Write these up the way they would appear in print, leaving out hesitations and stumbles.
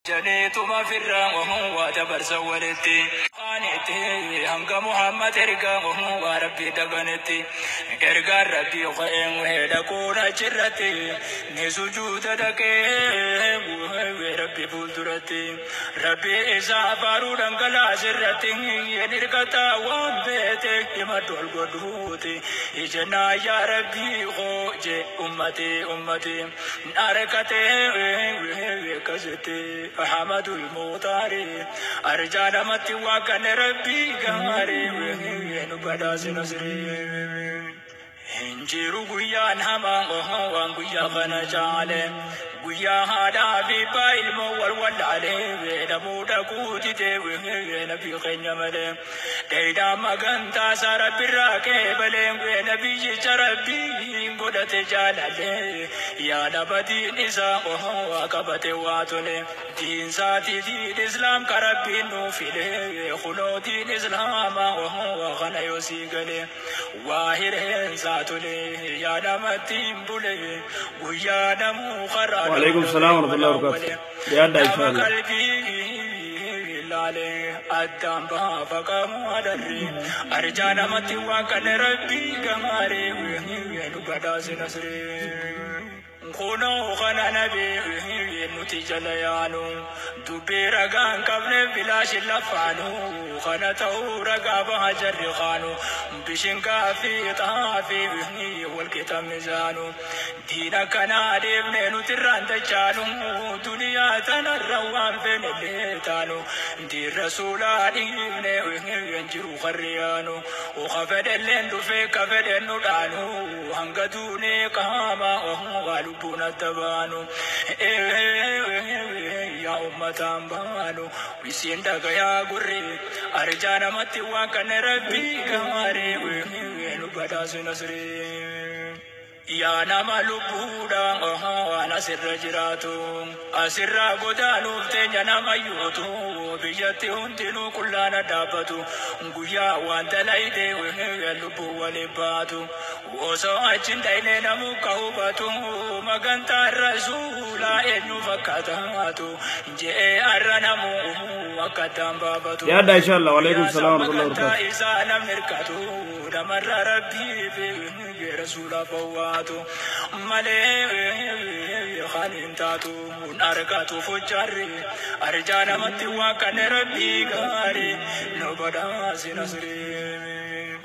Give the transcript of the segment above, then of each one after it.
Jaleetuma firraa waa dabarsa walitti. Qaanitti hanga Muhammad ergaa waa rabbii daganitti. Ergaan rabbii qa'een dhaquun achirratti. Ni sujuuda dhaqee rabbii fuulduratti. Rabbii isaa faaruu dhangalaasirratti. Hin hirkataa waan beete himadhu ol godhuuti. Ijannaa yaa rabbii koo jee ummati ummati. Harkatee akkasitti. Ahmadul Muxtaari arjaa namatti waa kan rabbii gaarii nu badhaase nasrii. Hinjiru guyyaan hamaa waan guyyaa kana caale guyyaa haadhaa fi abbaa ilmoo wal wallaalee namuu dhaquu didee nabii keenya malee dheedaa magantaa isaa rabbirraa qeebalee nabiyyicha rabbii godhate jaalalee yaada badiin isaa waa qabate waa tole diinsaatii diin islaam ka rabbiin nuu file kunoo diin islaamaa waa kana yoo sii galee waa hireensaa tole yaada mattiin bule guyyaa namuu karaa وعليكم السلام ورحمة الله وبركاته. يا إن شاء nama الله. Qalbii laalee addaan baafaqamu adarri arjaa namatti waan kana rabbii gamaarii nu badhaase nasrii. Kunoo kana nabii nuti jala yaanu dubbii ragaa hin qabne bilaashin lafaanu kana ta'uu ragaa baha jarri kaanu bishin gaafii xaafii wal qixa mizaanu diina kanaa deemne nuti irraan dachaanu duniyaa tanarra waan feene illee taanu diin rasuulaa dhiifne hin jiru qarriyaanu uka fedhelleen dhufee ka fedhen nu dhaanu hanga duunee qaama waa lubbuun adda baanu yaa ummataan baanu isiin dhagayaa gurri arjaa namatti waan kana rabbii gaarii nu badhaasu nasrii. Yaa nama lubbuudha waan asirra jiraatu asirraa godaanuuf teenya nama yootu biyyatti hundinuu qullaana dhaabbatu guyyaa waan dalayde lubbuu waliin baatu osoo achi hin dhayne namuu ka hubatu magantaa rasuulaa eenyu fakkaataatu je'ee arra namuu akka addaan baafatu. يا إن شاء الله. وعليكم السلام ورحمة الله Magantaa وبركاته. Isaa namni hirkatu namarra rabbii fi rasuula fawwaatu malee kan hin taatu argatu fujjarri arjaa namatti waan kana rabbii gaarii nu badhaasi nasrii.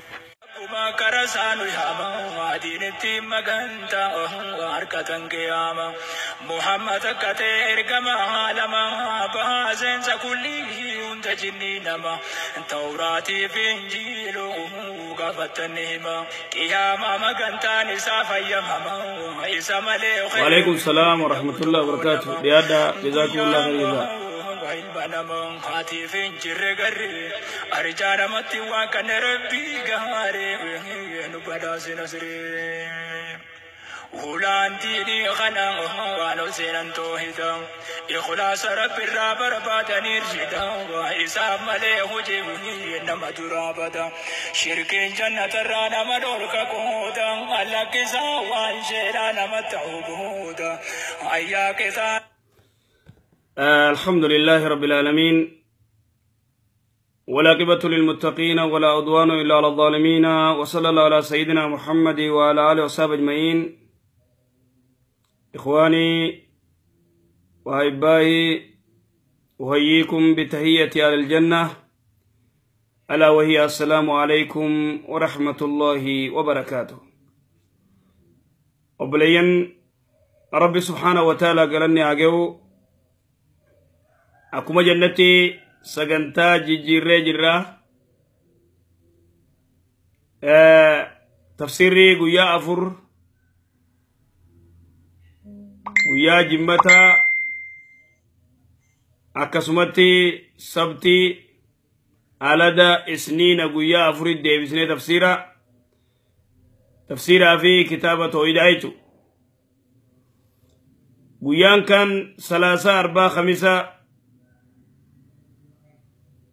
Akkuma kara saanu yaama diinitti magantaa harkatan qiyaama Muhammad akka ta'e ergama lama bahaa seensa kullii hunda jinnii nama Tawraatii fi Injiiluu gaafattan ni hima qiyaama magantaan isaa fayyamama isa malee. وعليكم السلام ورحمة الله وبركاته. يا جزاكم الله خير جزاء. Ilma namaa haatiif hin jirre garri arjaa namatti waan kana rabbii gaarii nu badhaase nasrii. Hulaan diinii kana waan ol seenan toohida ikhlaasa rabbi irraa barbaadanii irshida isaaf malee hojii nama duraa bada shirkiin jannatarraa nama dhorka qooda allakkisaa waan sheedhaa nama ta'uu booda ayyaa keessaa. الحمد لله رب العالمين، والعاقبة للمتقين، ولا عدوان إلا على الظالمين، وصلى الله على سيدنا محمد وعلى آله وصحبه أجمعين. إخواني وأحبائي، أحييكم بتحية أهل الجنة، ألا وهي السلام عليكم ورحمة الله وبركاته. Obboleeyyan، ربي سبحانه وتعالى galanni haa ga'u. Akkuma jannatti sagantaa jijjiirree jirra. Tafsirri guyyaa 4, guyyaa jimmataa, akkasumatti sabtii, alada, isniina, guyyaa 4 deebisnee tafsiira tafsiiraa fi kitaaba tooyidaa jechuudha. Guyyaan kan salaasaa, arbaa, kamisa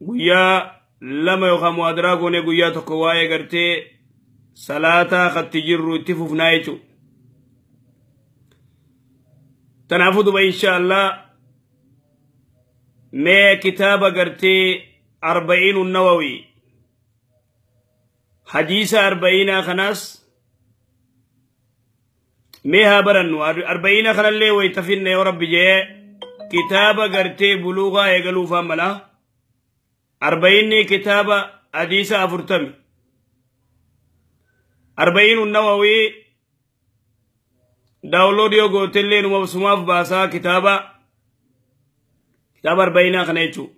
guyyaa 2 yookaan muhaadaraa goonee guyyaa 1 waa'ee gartee salaataa katti jirru itti fufnaa jechuudha. Tanaafuu duba insha Allah. Mee kitaaba gartee Arba'iinu Nawawii hadiisa arba'iinaa kanaas mee haa barannu. Arba'iina kanallee wayta finne yoo Rabbi jee kitaaba gartee buluugaa eegaluufaan mala. Arba'iinni kitaaba hadiisa 40. Arba'iinu Nawawii download yoo gootellee numa sumaaf baasaa kitaaba arba'iinaa kana jechuu.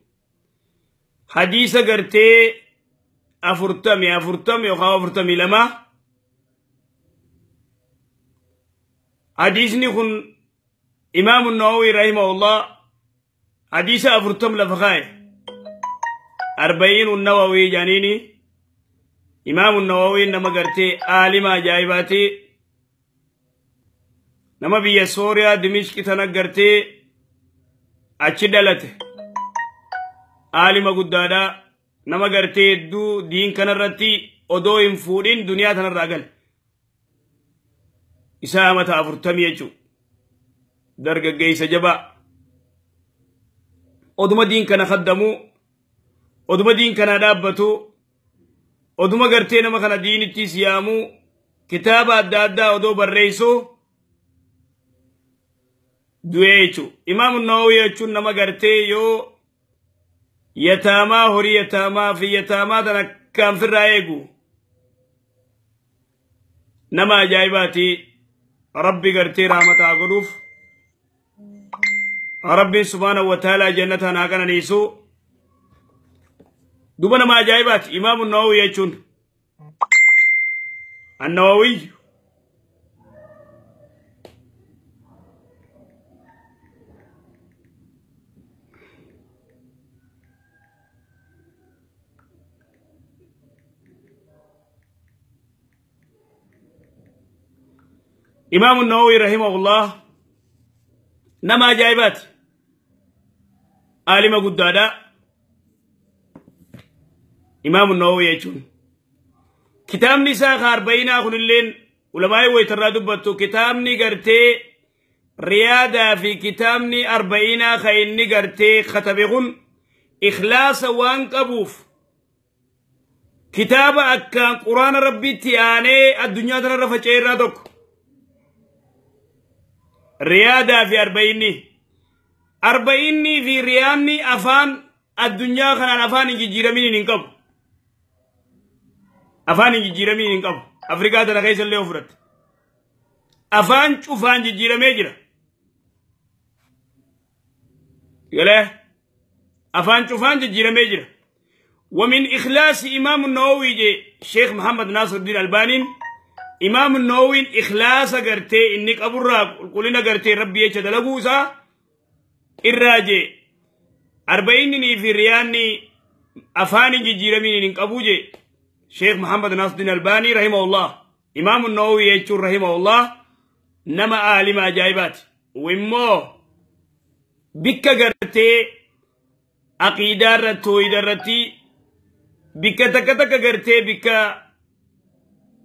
Hadiisa gartee 40 40 yookaan 42. Hadiisni kun Imaamu Nawawi rahimahullah hadiisa 40 lafa kaa'e. Arba'iinu Nawawii jaaniini Imaamu Nawawi nama gartee aalima ajaa'ibaati. Nama biyya Sooriyaa Dimishqi tana gartee achi dhalate. Aalima guddaadha. Nama gartee hedduu diin kanarratti odoo hin fuudhin duniyaa tanarraa gale. Isaa amata 40 jechuu. Dargaggeessa jabaa. Oduma diin kana khaddamu, oduma diin kana dhaabbatu, oduma gartee nama kana diinitti siyaamu, kitaaba adda addaa odoo barreessu du'ee jechuu. Imaamu Nawawi jechuun nama gartee yoo yataamaa horii yataamaa fi yataamaa tan akkaan firraa eegu nama ajaa'ibaati. Rabbi gartee rahmataa godhuuf. Rabbiin subhaanahu wa ta'ala jannataan haa qananiisu. Duba nama ajaa'ibaati Imaamu Nawawi jechuun. An-Nawawi Imaamu Nawawi rahimahullah nama ajaa'ibaati. Aalima guddaadha. Imaamu Nawawi jechuun. Kitaabni isaa ka arba'iinaa kunilleen ulamaa'ii waytarraa dubbattu kitaabni gartee riyaadaa fi kitaabni arba'iinaa ka inni gartee katabe kun ikhlaasa waan qabuuf kitaaba akkaan quraana rabbiitti aanee addunyaa tanarra faca'e irraa tokko. Riyaadaa fi arba'iinni. Arba'iinni fi riyaanni afaan addunyaa kanaan afaan hin jijjiiramiin hin qabu. Afaan hin jijjiiramiin hin qabu. Afrikaa tana keessa illee fudhatte. Afaan cufaan jijjiiramee jira. Galee afaan cufaan jijjiiramee jira. ومن إخلاص إمام النووي جي شيخ محمد ناصر الدين الألباني إمام النووي إخلاص قرتي إنك أبو الراب قلنا قرتي ربي يجد لقوسا الراجي 40 في رياني أفاني جيرمين إنك أبو جي شيخ محمد ناصر الدين الألباني رحمه الله. إمام النووي يجور رحمه الله نما عالم عجائبات وإمو بك قرتي عقيدة رتويد رتي بك تك تك قرتي بك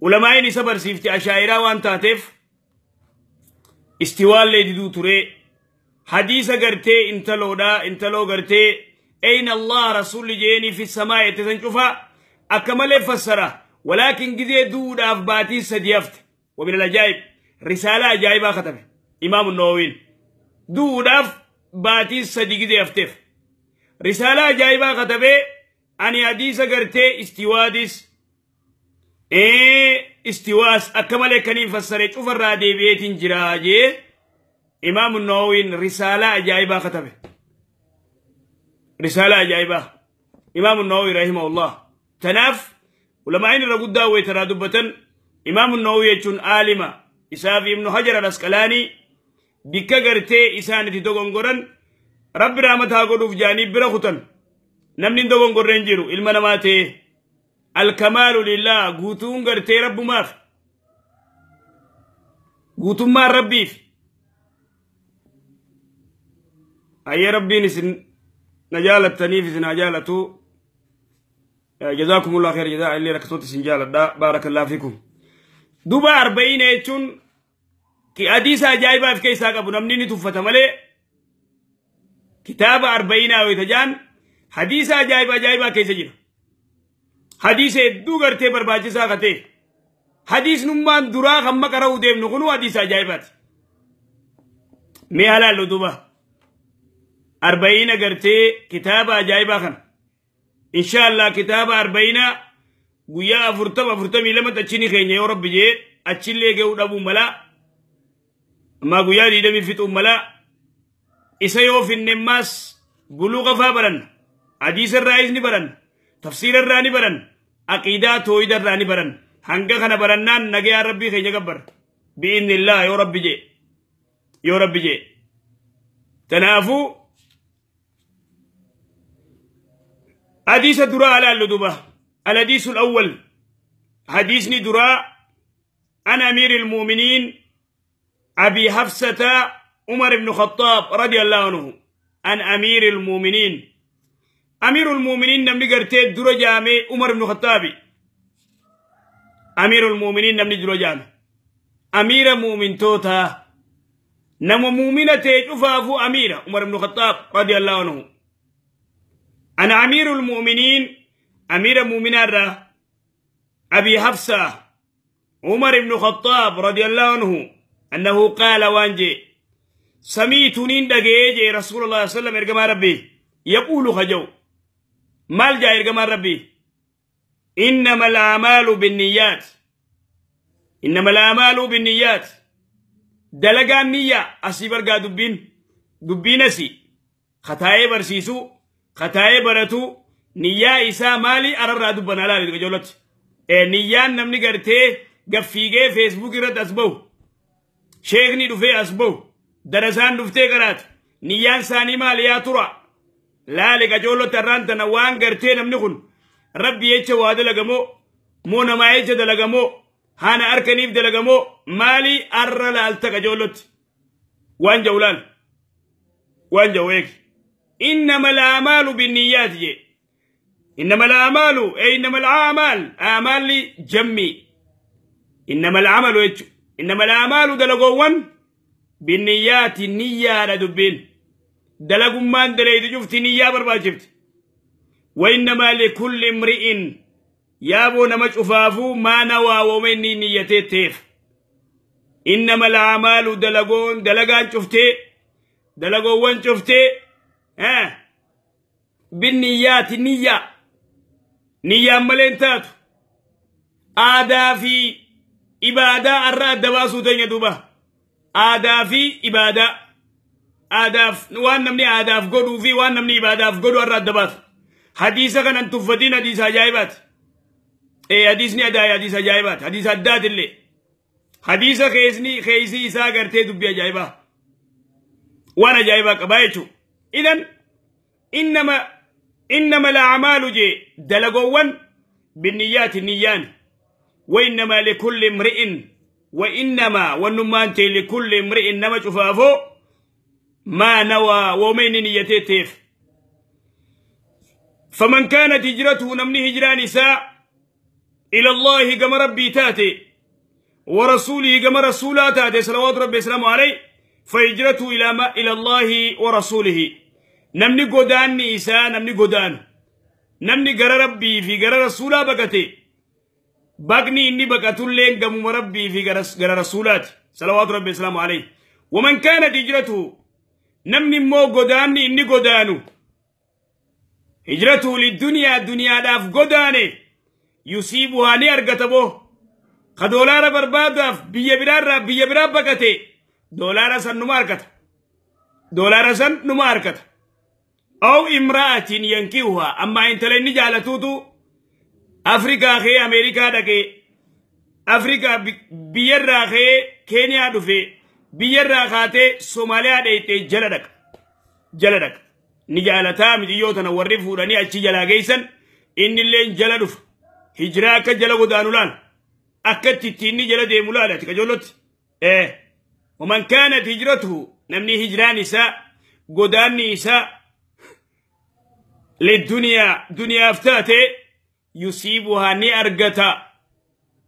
علماء صبر سيفتي أشاعرة وان تاتف استواء اللي دو تري حديث قرتي انتلو دا انتلو قرتي أين الله رسول جيني في السماء تسنشوفا أكمل فسره ولكن قد دود أفباتي سديفت. ومن العجائب رسالة عجائبة ختمه إمام النووي دود أفباتي سدي قد رسالة عجائبة ختمه أني حديث قرتي استوادس استواس أكمل كنين فسره شوف الرادي بيت جراجي إمام النووي رسالة عجائبة ختمه رسالة عجائبة إمام النووي رحمه الله. تناف ولما إن رجود داوي ترى دبتن إمام النووي يجون عالمة إسافي ابن حجر الأسقلاني بك قرتي إسانة دوغنغورن رب رحمتها قدوف جانب برخوتن نمنين دوغنغورن جيرو المناماتي الكمال لله قوتون قرتي رب ماف قوتون ما ربي أي ربي نسن نجالة تنيف نجالة جزاكم الله خير جزاء اللي ركزت سنجالة دا بارك الله فيكم. دوبا 40 يجون كي حديث عجائب في كيسا قبو نمني نتوفة ملي Kitaaba arba'iinaa wayita jaan hadiisa ajaa'iba ajaa'ibaa keessa jira. Hadiisa hedduu gartee barbaachisaa ka ta'e. Hadiisnummaan duraa kan maqara'uu deemnu kunuu hadiisa ajaa'ibaati. Mee halaallu duuba. Arba'iina gartee kitaaba ajaa'ibaa kana. Inshaallah kitaaba arba'iinaa guyyaa 40 42 achini keenya yoo rabbi jee achillee ga'uu dhabuu malaa. Ammaa guyyaa 20 fixuu malaa. Isa yoo finne ammaas buluuqa faa baranna. Hadiisa irraayis ni baranna. Tafsiira irraa ni baranna. Aqiidaa tooyida irraa ni baranna. Hanga kana barannaan nagayaa rabbii keenya gabbarra. Bi'innillah yoo rabbi jee. Yoo rabbi jee. Tanaafuu hadiisa duraa alaallu duba. الحديث الأول حديثني دراء عن أمير المؤمنين أبي حفصة عمر بن الخطاب رضي الله عنه. عن أمير المؤمنين. أمير المؤمنين نمني قرتي درا جامع عمر بن الخطاب. أمير المؤمنين نمني درا جامع. أمير مؤمن توتا نمو مؤمنة تفافو أمير عمر بن الخطاب رضي الله عنه. أنا أمير المؤمنين أمير المؤمنين أبي حفصة عمر بن الخطاب رضي الله عنه أنه قال وانجي سميت نين دقيجي رسول الله صلى الله عليه وسلم إرقما ربي يقول خجو مال جاء إرقما ربي إنما الأعمال بالنيات. إنما الأعمال بالنيات. دلقان نية أسي برقا دبين دبين أسي خطاي برسيسو خطاي برتو نية إسا مالي أرر دبنا لا لدقجولت نيان نمني قرتي قفيقي فيسبوك رد أسبو شيخني دفي أسبو درسان دفتي قرات نيان ساني مالي يا ترى لا لقجولت الرانتنا وان قرتي نمني خن ربي يتشا وهذا لقمو مو نما يتشا دلقمو هانا أركنيف دلقمو مالي أرى لالتك جولت وان جولان وان جويك. إنما الأعمال بالنيات جي. إنما الأعمال أي إنما الأعمال أعمال جمي. إنما العمل يتشو إنما الأعمال دلقوان بالنيات النية لدبين دلقمان دلقوا جفت نية بربا جفت. وإنما لكل امرئ يابو نمج أفافو ما نوى ومني نيتي تيف. إنما الأعمال دلقون دلقان شفتي دلقوان شفتي بالنيات النية نية ملين تاتو آدا في إبادة الراد دواسو تين دوبا آدا في إبادة آدا وان نمني آدا في قدو في وان نمني إبادة في قدو الراد دواسو. حديثة كان تفتين حديث عجائبات. اي حديثني أداء حديث عجائبات حديث أدات اللي حديثة خيزني خيزي إسا قرتي دبي عجائبة وانا عجائبة قبايتو. إذن إنما الأعمال جي دلقوان بالنيات النيان. وإنما لكل امرئ وإنما ونمانتي لكل امرئ نما شفافو ما نوى ومن نيتي تيف. فمن كانت هجرته نمني هجران ساء إلى الله كما ربي تاتي ورسوله كما رسولا تاتي صلوات ربي وسلامه عليه فهجرته إلى ما إلى الله ورسوله. نمني قدان نيسا نمني قدان نمني قرى ربي في قرى رسولا بكتي بقني إني بكتلين قمو ربي في قرى رسولات صلوات ربي وسلامه عليه. ومن كانت هجرته نمني مو قدان إني قدانو هجرته للدنيا دنيا داف قداني يصيبها نيرغتبو خدولار برباداف بيا برار بيا برا بكتي دولار سن نماركت دولار سن نماركت أو امرأة ينكيوها. أما انت لني جالتوتو أفريقيا خي أمريكا دكي أفريقيا بيرا خي كينيا دفي بيرا خاتي سوماليا ديتي جلدك جلدك نجالتا مديوتنا ورفوراني أتشي جلا جيسن إن اللين جلدف هجراك جل غدانولان أكدت تيني جل ديمولان تكجولت ومن كانت هجرته نمني هجران نساء غدان نساء للدنيا دنيا افتاتي يصيبها ني أرغتا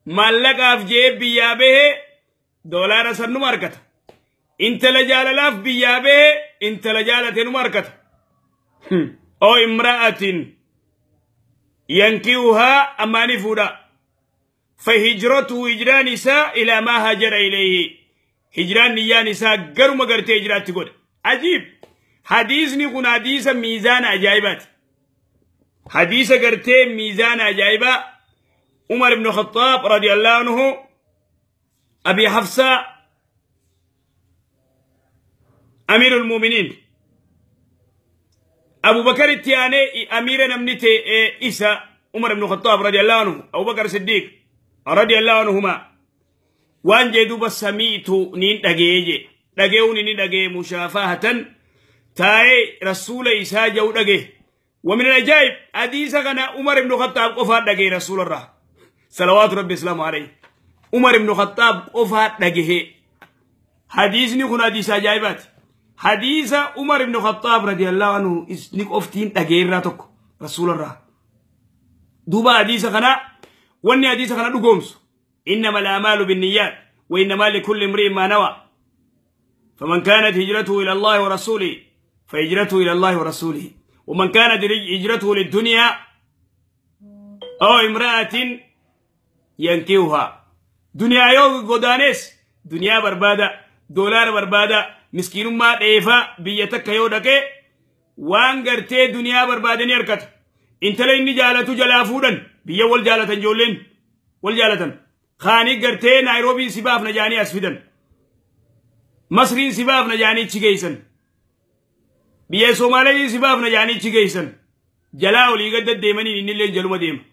مالك أفجي بيابه دولار سنو ماركتا انت لجال لاف بيابه انت لجالة نماركتا أو امرأة ينكيها أماني فودا فهجرته هجران نساء إلى ما هاجر إليه هجران نيا نساء قرم قرتي هجرات تقول عجيب حديثني كن حديث ميزان عجائبات حديث قرتي ميزان عجائبة عمر بن الخطاب رضي الله عنه أبي حفصة أمير المؤمنين أبو بكر التياني أمير نمنتي إيسا عمر بن الخطاب رضي الله عنه أبو بكر الصديق رضي الله عنهما وان جدوب سميت نين دغيجي دغيوني نين دغي مشافهة تاي رسول إيسا جو دغي ومن العجائب حديث كان عمر بن الخطاب قفا دغي رسول الله صلوات ربي السلام عليه عمر بن الخطاب قفا دغي حديثني كن حديث عجائبات حديث عمر بن الخطاب رضي الله عنه اسنك افتين دغير تك رسول الله دوبا حديث كان وني حديث كان دغومس انما الاعمال بالنيات وانما لكل امرئ ما نوى فمن كانت هجرته الى الله ورسوله فهجرته الى الله ورسوله ومن كانت هجرته للدنيا او امراه ينكوها دنيا يو غدانس دنيا برباده دولار برباده مسكينما ديفا بيتك يو دكه وان غرتي دنيا برباده نيركت انت لين جالتو جلافودن بيا ول جالتن جولين ول جالتن خاني غرتي نيروبي سباف نجاني اسفدن مصرين سباف نجاني تشيگيسن بيا سومالي سباف نجاني تشيگيسن جلاولي قد ديمني ان اللي جلو ديم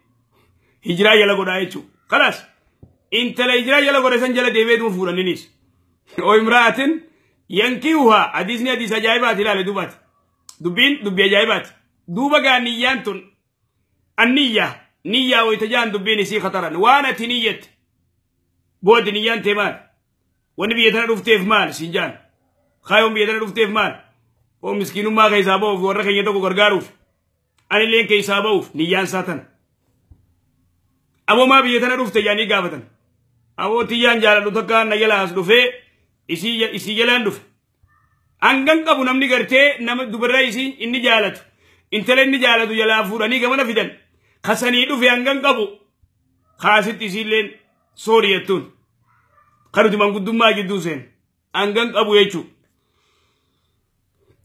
هجرا يلا غدايچو خلاص انت لهجرا يلا غدسن جلا ديبه دو فورنينيس او امراه ينكيوها حديثني حديث عجائبات لا دوبات دبين دبي عجائبات دوبا غانيانتون النية نية ويتجان دبين سي خطرا وانا تنيت بود نيان تمال ونبي يتنا رفتيف مال سنجان خايوم بيتنا رفتيف مال او مسكين ما غيسابو ورخ يتوكو غرغاروف اني لين كيسابو نيان ساتن ابو ما بيتنا رفت يعني غافتن ابو تيان جالو تكا نيلا اسدفه isii jalaan dhufe hangan qabu namni gartee nama dubarraa isii inni jaalatu intala inni jaalatu jalaa fuudhanii gamana fidan kasanii dhufe hangan qabu kaasitti isiilleen soori jettuun kanuti manguddummaa gidduu seen hangan qabu jechuu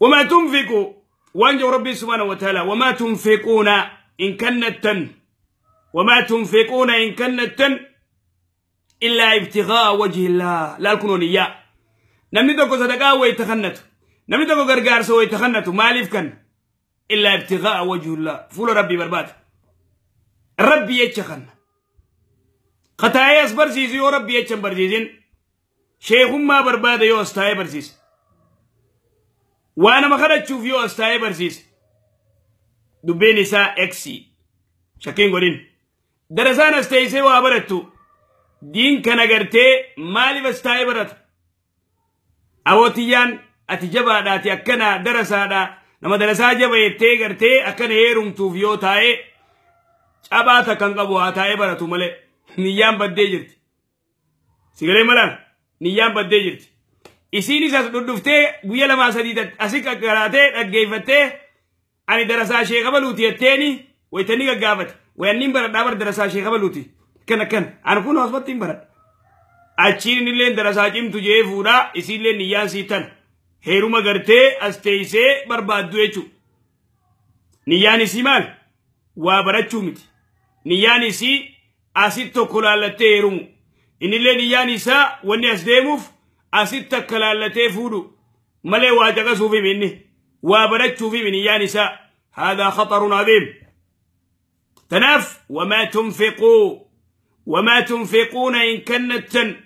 وما تنفقوا وانجو ربي سبحانه وتعالى وما تنفقون إن كنتن وما تنفقون إن كنتن إلا ابتغاء وجه الله لا الكنونية namni tokko sadaqaa waytakannatu namni tokko gargaarsa waytakannatu maaliif kan illaa ibtigaa wajhillah fuula rabbii barbaada rabbi jecha kanna qataa'ee as barsiisu yoo rabbi jecha hin barsiisin sheekummaa barbaada yoo as taa'ee barsiise waa nama kadhachuuf yoo as taa'ee barsiise dubbiin isaa eksi shakkiin godhin darasaan as teessee waa barattu diin kana gartee maaliif as taa'ee barata awotiyaan ati jabaadhaati akkana darasaadha nama darasaa jaba jettee gartee akkana heerumtuuf yoo taa'e cabaa takkan qabu haa taa'ee baratu malee niyyaan baddee jirti sigalee malaan niyyaan baddee jirti isiinis as dhudhuftee guyya 2 3 asii qaqqaraatee dhaggeeffattee ani darasaa sheeka baluuti jetteeni waytanii gaggaafate wayanniin baradhaa bar darasaa sheeka baluuti akkana akkana ani kun asumatti hin baradha achiin illeen darasaa cimtu jee fuudhaa isiillee niyyaan sii tana heeruma gartee as teessee barbaaddu jechuudha. Niyyaan isii maal? Waa barachuu miti. Niyyaan isii asitti tokko laallattee heerumu. Innillee niyyaan isaa wanni as deemuuf asitti akka laallatee fuudhu malee waa caqasuuf himi inni waa barachuuf himi niyyaan isaa. هذا خطر عظيم. تناف وما تنفقوا وما تنفقون إن كنتن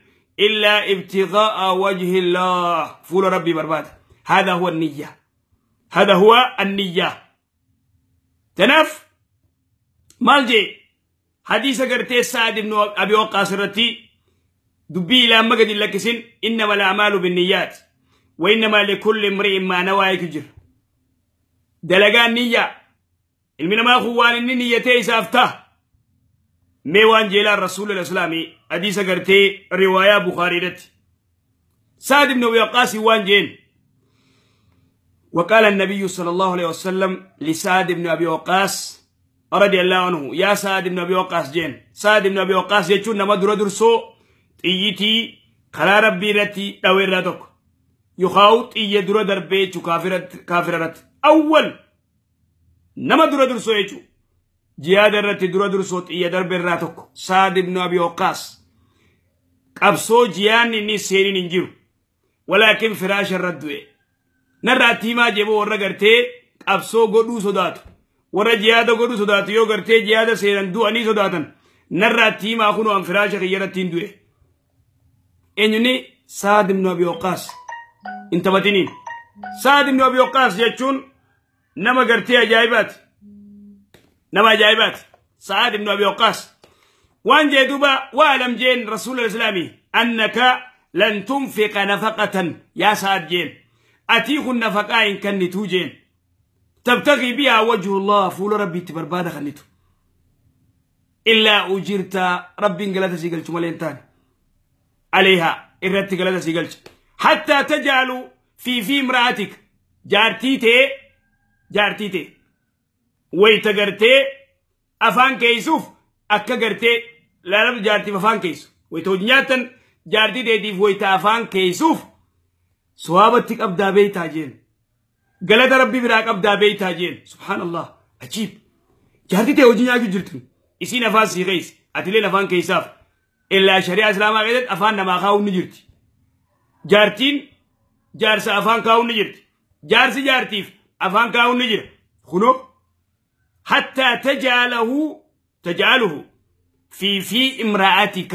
إلا ابتغاء وجه الله فول ربي برباد. هذا هو النية هذا هو النية. تناف مالجي حديث قرتي سعد بن أبي وقاص رتي دبي لا مقد لكسن إنما الأعمال بالنيات وإنما لكل امرئ ما نوى يكجر دلقان نية المنا ما خوان إني نيتي سافته ميوان جيلان رسول الإسلامي حديث قرتي رواية بخاري رتي سعد بن أبي وقاص وان جين وقال النبي صلى الله عليه وسلم لسعد بن أبي وقاص رضي الله عنه يا سعد بن أبي وقاص جين سعد بن أبي وقاص يجون نما درا درسو تيتي خلا ربي رتي دويراتك يخاو تي درا دربي كافرت أول نما درا درسو يجو جهاد رتي درا درسو تي دربي راتك سعد بن أبي وقاص قبصو جيان ني سيرين انجيرو ولكن فراش الردوي نراتي ما جيبو ورا غرتي قبصو غدو صداتو ورا جهاد غدو صداتو يو غرتي جهاد سيرن دو اني صداتن نراتي ما خنو ان فراش غيرتين دوي انني سعد بن ابي وقاص انت بتنين سعد بن ابي وقاص يجون نما غرتي عجائبات نما عجائبات سعد بن ابي وقاص وان جدوبا وعلم جين رسول الاسلامي انك لن تنفق نفقة يا سعد جين أتيخ النفقة إن كنتو جين تبتغي بها وجه الله فول ربي تبرباد خنتو إلا أجرت ربي انقلت سيقلت ملينتان عليها إردت قلت سيقلت حتى تجعلوا في امرأتك جارتي ويتقرتي أفان كيسوف أكا قرتي لا رب جارتي ففان كيسو ويتوجنياتا جارتي تيتيف ويتا أفان كيسوف سوابتك أبدا بيتا جين قلت ربي براك أبدا بيتا جين سبحان الله عجيب جارتي تيوجنياكي جرتن إسي نفان سيغيس أتلي نفان كيساف إلا شريعة إسلاما غيدت أفان نما خاون نجرتي جارتين جارس أفان كاون نجرتي جارسي جارتيف أفان كاون نجر خنو حتى تجعله في امرأتك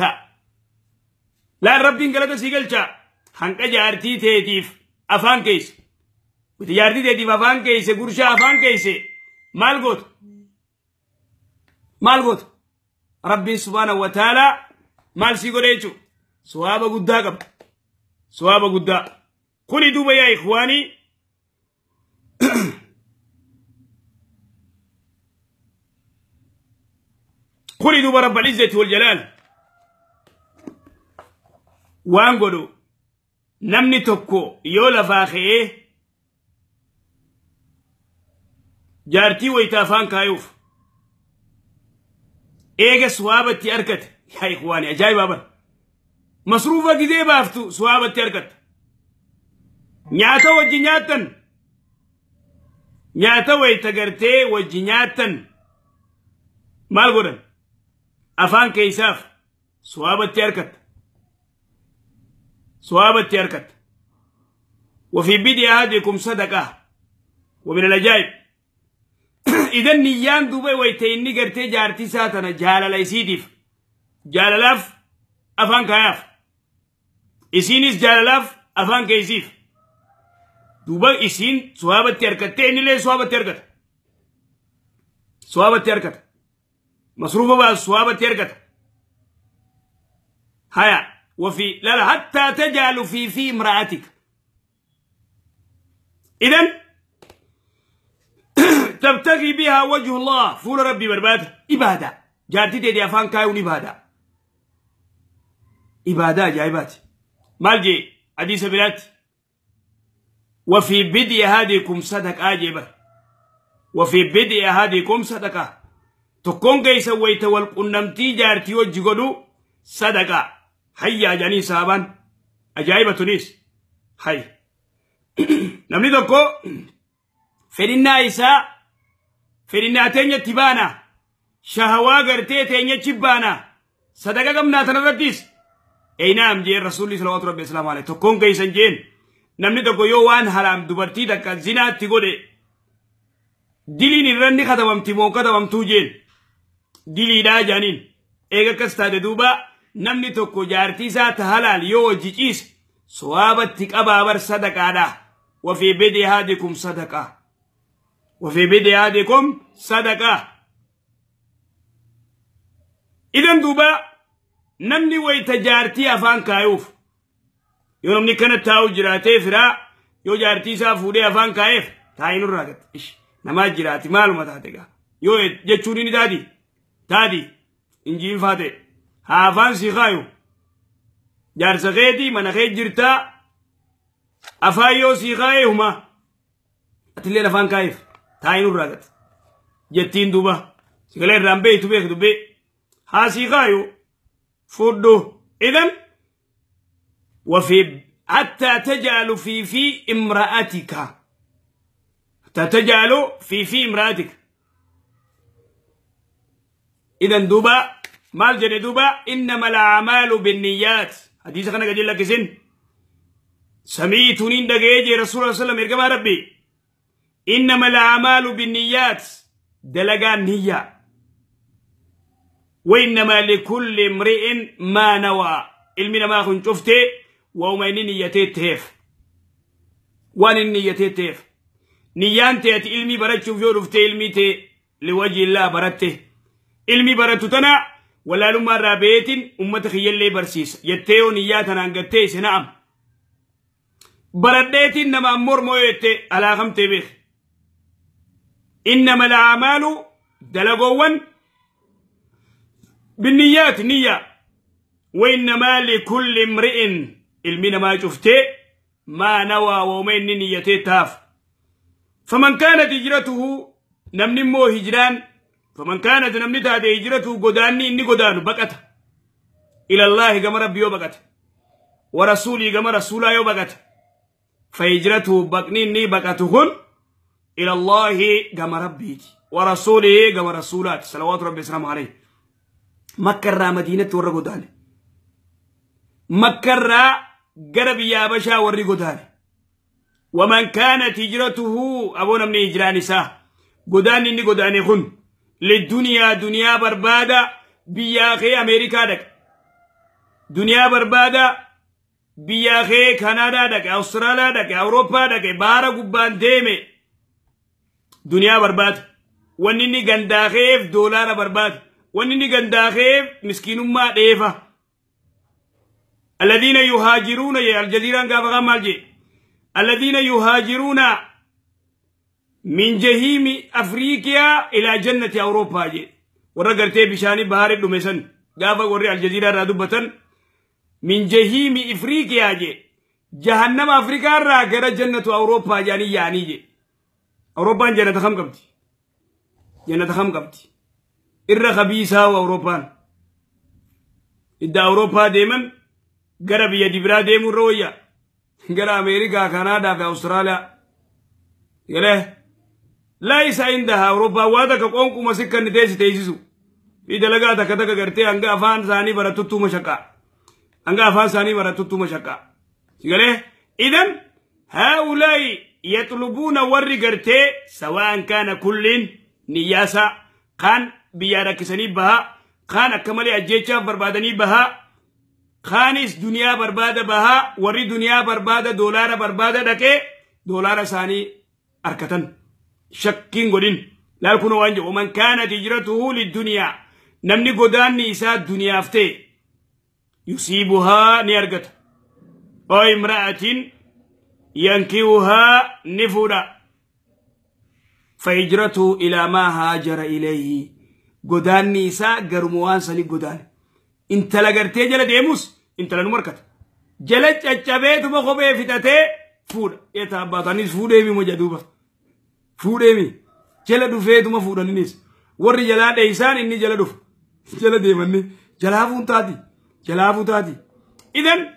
لا ربي قلت سيقلتا هنك جارتي تيتيف أفان كيس وتجارتي تيتيف أفان كيس قرشا أفان كيس مال قوت ربي سبحانه وتعالى مال سيقوليتو سوابا قدا قب سوابا قدا قولي دوبا يا إخواني قولي دوبا رب العزة والجلال وانقولوا نمني توكو يولا فاخي جارتي ويتافان كايوف ايجا سوابتي اركت يا اخواني اجاي بابا مصروفة كده بافتو سوابتي اركت نياتا وجنياتن نياتا ويتغرتي وجنياتن مال غورن افان كيساف سوابتي اركت سوابتي اركت وفي بدء أحدكم صدقة ومن العجائب إذا نيان دوبي ويتيني قرتي جارتي ساتنا جالة ليسيديف جالة أفان كياف إسينيس جالة أفان كيسيف دوبا إسين سوابتي اركت تيني لي سوابتي اركت سوابتي اركت مصروفة بقى سوابتي اركت هيا وفي لا لا حتى تجعل في امرأتك إذن تبتغي بها وجه الله فول ربي برباد إبادة جارتي دي أفان كايون إبادة إبادة جايبات مالجي حديث بلات وفي بدء هذيكم صدقة أجيبة وفي بدء هذيكم صدقة تكون كيس ويتولقنمتي جارتي وجهدو صدقة هيا جاني صاحبان أجايبة تونس هاي نمني دوكو فإننا إساء فإننا تنيا تبانا شهوا غرتي تنيا تبانا صدقة كم ناتنا أي نعم جين رسول الله صلى الله عليه وسلم تكون كيسن جين نمني دوكو يوان حرام دبرتي دكا زنا تيغودي دلين رني خدمم تيمو خدمم تو جين دلي دا جانين ايغا كستا دوبا namni tokko jaartii isaa ta halaal yoo hojii ciise suwaabatti qabaa bar sadaqaadha وفي بدء أحدكم صدقة وفي بدء أحدكم صدقة إذن دوبا namni wayta jaartii afaan kaayuuf yoo namni kana taa'u jiraatee firaa yoo jaartii isaa fuudhee afaan kaa'eef taa'inurraa gatte ish namaa jiraati maaluma taate gaa yoo jechuun inni taati taati injiin faate haa afaan si kaayu jaarsa keetii mana kee jirtaa afaan yoo si kaayee huma Atillee afaan kaa'iif taa'iin irraa gata. Jettiin duuba. Sigalee irraan beektu beektu bee. Haasii kaayu fudhu. Idan وفي حتى تجعل في امرأتك. حتى تجعل في امرأتك. إذا دوبا مال جني دوبا إنما الأعمال بالنيات. حديث خنا قال لك سن سميتني دغيجي رسول الله صلى الله عليه وسلم ارجع ربي إنما الأعمال بالنيات دلغا نية وإنما لكل امرئ ما نوى. علمنا ما كنت شفتي وما نيتي تيف وان نيتي تيف نيانتي علمي برتشو فيو رفتي علمي تي لوجه الله برته علمي برتتنا ولا لما رابيتين أمتك يلي برسيس يتيو نياتنا انقتيس نعم برديتين نما مرمو يتي على خمتي بيخ. إنما الأعمال دلقوان بالنيات نية وإنما لكل امرئ المين ما شفتي ما نوى ومن نيتي تاف. فمن كانت هجرته نمنمو هجران فمن كانت نمنتها هجرته قداني إني قدانو بقت إلى الله كما ربي بقت ورسولي كما رسولا بقت فهجرته بقني إني بقتهن إلى الله كما ربي ورسوله كما رسولات صلوات ربي وسلامه عليه. مكة مدينة ورا قداني مكة قرب يا بشا وري قداني. ومن كانت هجرته أبونا من هجران ساه قداني إني قداني خن للدنيا دنيا بربادة بياخي أمريكا دك دنيا بربادة بياخي كندا دك أستراليا دك أوروبا دك بارا قبان ديمي دنيا برباد ونني غنداخيف دولار برباد ونني غنداخيف مسكين ما ديفا. الذين يهاجرون يا الجزيرة غابا مالجي الذين يهاجرون من جهيم أفريقيا إلى جنة أوروبا جي ورقرتي بشاني بهار دمسن غابا وري الجزيرة رادبتن من جهيم أفريقيا جي جهنم أفريقيا را غير جنة أوروبا جاني يعني جي أوروبا جنة خم قبتي جنة خم قبتي إر خبيثة وأوروبا إذا أوروبا ديمن غرب يدبرا ديمون رويا غير أمريكا كندا في أستراليا يله ليس عندها أوروبا وادك قونكو مسكن نتيجة تيجسو في دلقا تكتك قرتي أنغا أفان ثاني برتوتو مشكا أنغا أفان ثاني برتوتو مشكا يله إذن هؤلاء يطلبون ور قرتي سواء كان كل نياسا كان بياركسني بها كان أكمل أجيتشا بربادني بها خانس دنيا بربادة بها وري دنيا بربادة دولار بربادة دكي دولار ثاني أركتن شكين قدين لا يكونوا وانجو. ومن كانت هجرته للدنيا نمني قدان نيسا الدنيا افتي يصيبها نيرقت أو امرأة ينكوها نفودا فهجرته إلى ما هاجر إليه قدان نيسا قرموان سني قدان انت لقرتي جل ديموس انت لنمركت جلت اجابيت بخوبي فتاتي فود يتابطانيس فوديمي مجدوبة فوديمي جل دفيت ما فودانيس وري جلا ديسان اني جل دف جل ديمني جلافون تاتي جلافون تاتي. إذن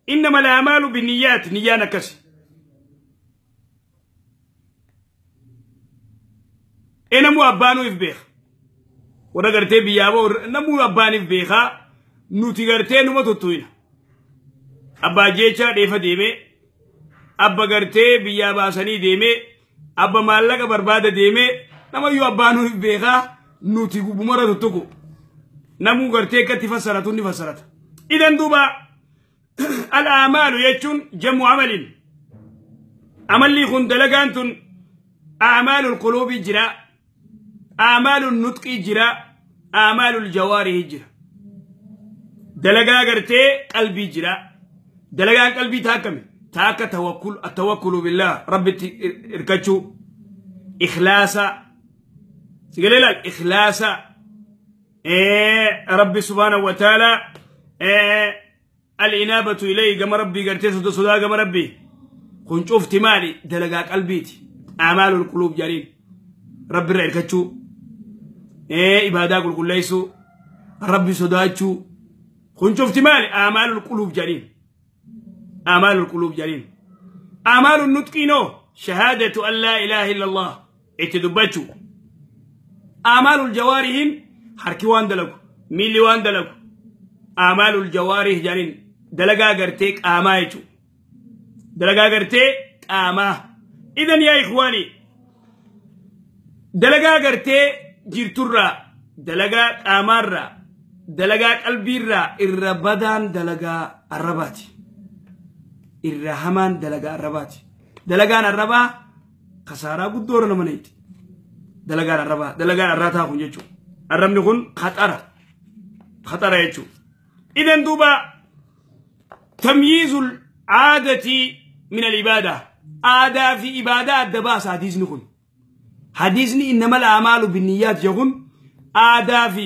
إنما الأعمال بالنيات نيانا كسي إنمو أبانو إفبيخ ورا غرتي بيابو نمو أباني بيخا نوتي غرتي نمو تطوينا أبا جيشا ديفا ديمي أبا غرتي بيابا سني ديمي أبا مالك بربادة ديمي نمو يو أبانو بيخا نوتي بمرة تطوكو نمو غرتي كتي فسرتو نفسرت. إذن دوبا الأعمال يجون جمع عمل عمل لي خندلقانتن أعمال القلوب جراء أعمال النطق جراء أعمال الجوارح جرا دلقا قرتي قلبي جرا دلقا قلبي تاكمي تاك توكل التوكل بالله ربي اركتشو إخلاصا سيقول لك إخلاصا إيه ربي سبحانه وتعالى إيه الإنابة إليه كما ربي قرتي صدا كما ربي كنت شفت مالي دلقا قلبيتي A'maalul quluub jedhaniin. Rabbi irra hirkachuu, ibaadaa qulqulleessuu, rabbi sodaachuu. Kun cufti maali? A'maalul quluub jedhaniin. A'maalul quluub jedhaniin. A'maalun nutqiinoo shahaadatu an laa ilaaha illallah itti dubbachuu. A'maalul jawaarihin harki waan dalagu, miilli waan dalagu. A'maalul jawaarih jedhaniin dalagaa gartee qaamaa jechuudha. Dalagaa gartee qaamaa. Idan yaa ikhwaani, dalagaa gartee jirturraa, dalagaa qaamaarraa, dalagaa qalbiirraa irra badaan dalagaa arrabaati. Irra hamaan dalagaa arrabaati. Dalagaan arrabaa kasaaraa guddoo irra nama neeti. Dalagaan arrabaa, dalagaan arraataa kun jechuudha. Arrabni kun khaxara. Khaxara jechuudha. Idan duuba tamyiizul aadati min al-ibaada. Aadaa fi ibaadaa adda baasa hadiisni kun. Hadiisni innamal a'maalu binniyyaat jedhu aadaa fi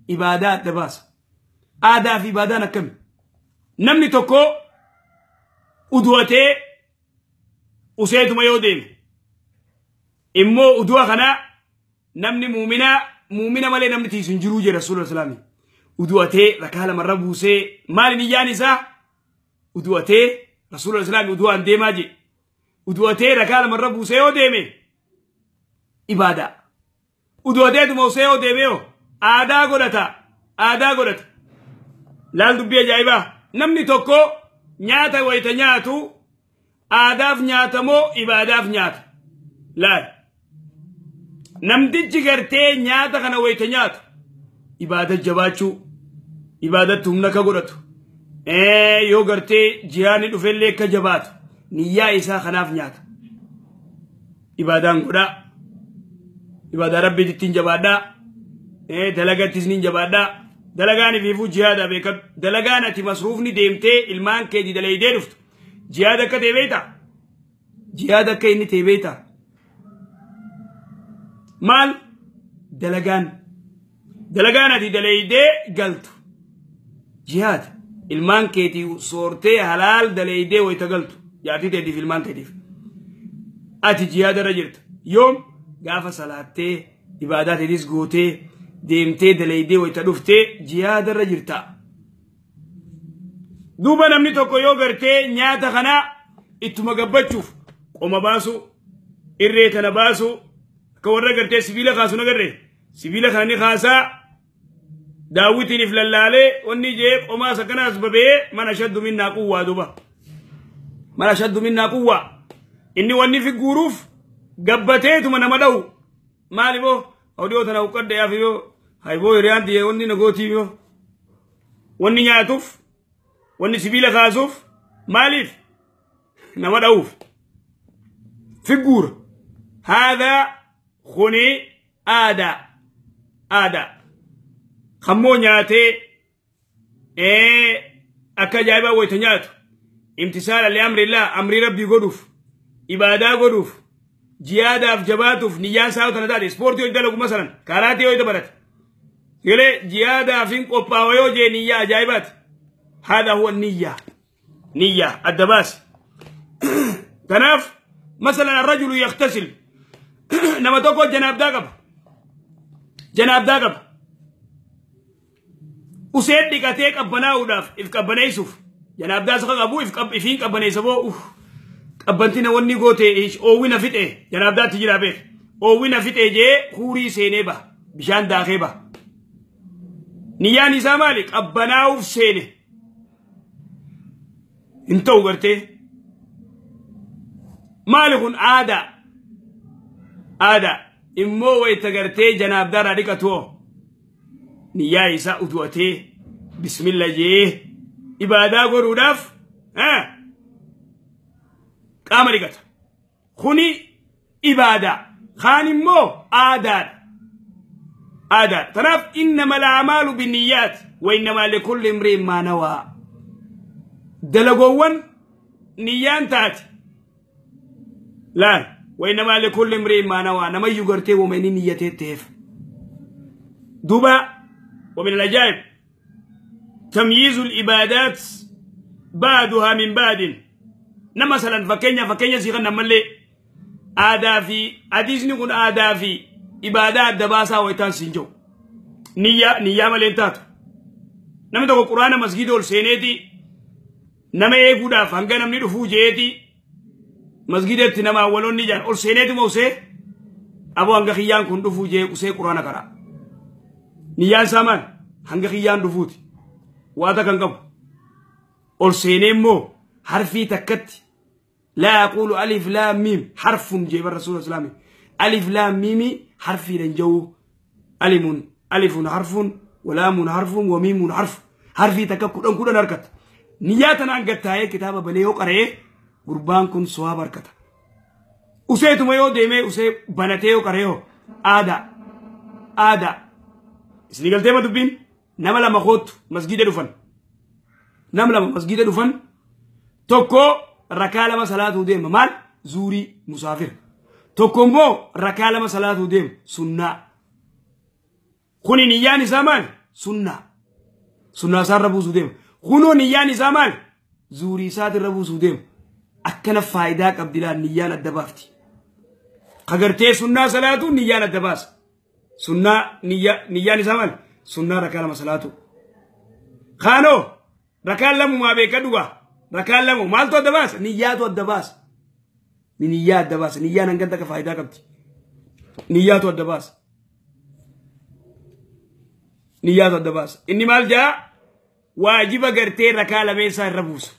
ibaadaa adda baasa. Aadaa fi ibaadaan akkami? Namni tokko uduwatee useetuma yoo deeme immoo uduwa kana namni muumina malee namni tiisu hin jiruu jedha Rasuulullah sallallahu alaihi wasallam. Uduwatee rakaa lamarra buusee maali niyyaan isaa? Uduwatee Rasuulullah sallallahu alaihi wasallam uduwaan deemaa jedhe. Uduwatee rakaa lamarra buusee yoo deeme ibaadaa. Uduwateetuma usee yoo deeme yoo aadaa godhata. Aadaa godhata. Laal dubbii ajaa'ibaa. Namni tokko nyaata wayita nyaatu aadaaf nyaata moo ibaadaaf nyaata? Laal. Namtichi gartee nyaata kana wayita nyaatu ibaada jabaachuu, ibaadatti humna akka godhatu, yoo gartee jihaanni dhufellee akka jabaatu niyyaa isaa kanaaf nyaata. Ibaadaan godhaa. Ibaadaa rabbiitti hin jabaadhaa. Dalagattis ni jabaadhaa. Dalagaan ifiifuu jihaada beekadhu. Dalagaan ati masruufni deemtee ilmaan keetii dalaydee dhuftu jihaada akka ta'e beektaa? Jihaada akka inni ta'e beektaa? Maal dalagaan? Dalagaan ati dalaydee galtu jihaada. Ilmaan keetii soortee halaal dalaydee wayita galtu jaartii teetiif ilmaan keetiif. Ati jihaada irra jirta. Yoom gaafa salaattee ibaadaa teetis gootee deemtee dalaydee wayita dhuftee jihaada irra jirta. Duuba namni tokko yoo gartee nyaata kana ittuma gabbachuuf qoma baasu, irree tana baasu, akka warra gartee sibiila kaasu nagarree sibiila kana ni kaasaa daawwitiin if lallaalee wanni jee qomaas akkanaas babee mana shaddu minnaa quwwaa duuba. Mana shaddu minnaa quwwaa. Inni wanni fi guuruuf gabbateetuma nama dha'u. Maali boo? Odiyoo tana uqqadde yaaf yoo hayboo hiriyaan tiyee wanni nagootiif yoo wanni nyaatuuf wanni sibiila kaasuuf maaliif nama dha'uuf figuura. Haadha kuni aadaa aadaa kammoo nyaatee akka ajaa'ibaa wayita nyaatu imtisaala li amrillah amrii rabbii godhuuf ibaadaa godhuuf jihaadaaf jabaatuuf niyyaan isaa tana taate ispoortii hojii dalagu masalan karaatii hojii barate galee jihaadaaf hin qophaawa yoo jee niyyaa ajaa'ibaati. Haadha huwa niyyaa niyyaa adda baasi. Kanaaf masalan arrajulu yaktasil nama tokko janaabdaa qaba janaabdaa qaba useen dhiqatee qabbanaa'uudhaaf if qabbaneessuuf janaabdaa isa qabu ifiin qabbaneessa boo qabbantina wanni goote oowwina fixe janaabdaatti jira beek oowwina fixe jee huurii seenee ba bishaan daakee ba niyyaan isaa maali qabbanaa'uuf seene hin ta'u gartee maali kun aadaa aadaa immoo wayita gartee janaabdaarraa dhiqatu niyyaa isaa udu'atee bismilla jee ibaadaa godhuudhaaf qaama dhiqata. Kuni ibaadaa. Kaan immoo aadaadha. Aadaadha. Kanaaf innamal a'maalu binniyyaat wa innamaa likulli imri'in maa nawaa. Dalagoowwan niyyaan taate. Laal wa innamaa likulli imri'in maa nawaa namayyuu gartee wama inni niyyatee ta'eef. Duuba ومن العجائب تمييز العبادات بعدها من بعد. Nama salan fakkeenya sii kan ammallee aadaa fi hadiisni kun aadaa fi ibaadaa adda baasaa wayitaan siin jiru. Niyyaa malee hin taatu. Namni tokko quraana masgiida ol seeneeti nama eeguudhaaf hanga namni dhufuu jeeti masgiidatti nama awwaloonni jaan ol seeneetuma usee aboo hanga kiyyaan kun dhufuu jee usee quraana karaa. Niyyaan isaa maal? Hanga kiyyaan dhufuuti. Waata kan qabu. Ol seenee immoo harfii takkatti laa yaquulu alif laam miim harfun jee bara rasuula islaami. Alif laam miimi harfiidhan jawuu alimun alifun harfun walaamun harfun wamiimun harfu harfii takka kudhan kudhan harkata. Niyyaa tanaan gattaa'ee kitaaba banee yoo qara'ee gurbaan kun sawaaba harkata. Useetuma yoo deemee usee banatee yoo qara'ee hoo aadaa aadaa. Isinii galtee ma dubbiin nama lama kootu masgiida dhufan. Nama lama masgiida dhufan tokko rakaa lama salaatuu deema maal zuurii musaafir. Tokko immoo rakaa lama salaatuu deema sunnaa. Kuni niyyaan isaa maal sunnaa. Sunnaa isaarra buusuu deema. Kunoo niyyaan isaa maal zuurii isaatirra buusuu deema. Akkana faayidaa qabdi laan niyyaan adda baafti. Kagartee sunnaa salaatuu niyyaan adda baasa. Sunnaa niyyaan isaa maal sunnaa rakaa lama salaatu. Kaanoo rakaan lamumaa beeka dhugaa. Rakaan lamu maaltu adda baasa? Niyyaatu adda baasa. Niyyaa adda baasa. Niyyaan hangam takka faayidaa qabdi. Niyyaatu adda baasa. Niyyaatu adda baasa. Inni maal jaa? Waajiba gartee rakaa lameensaa irra buusa.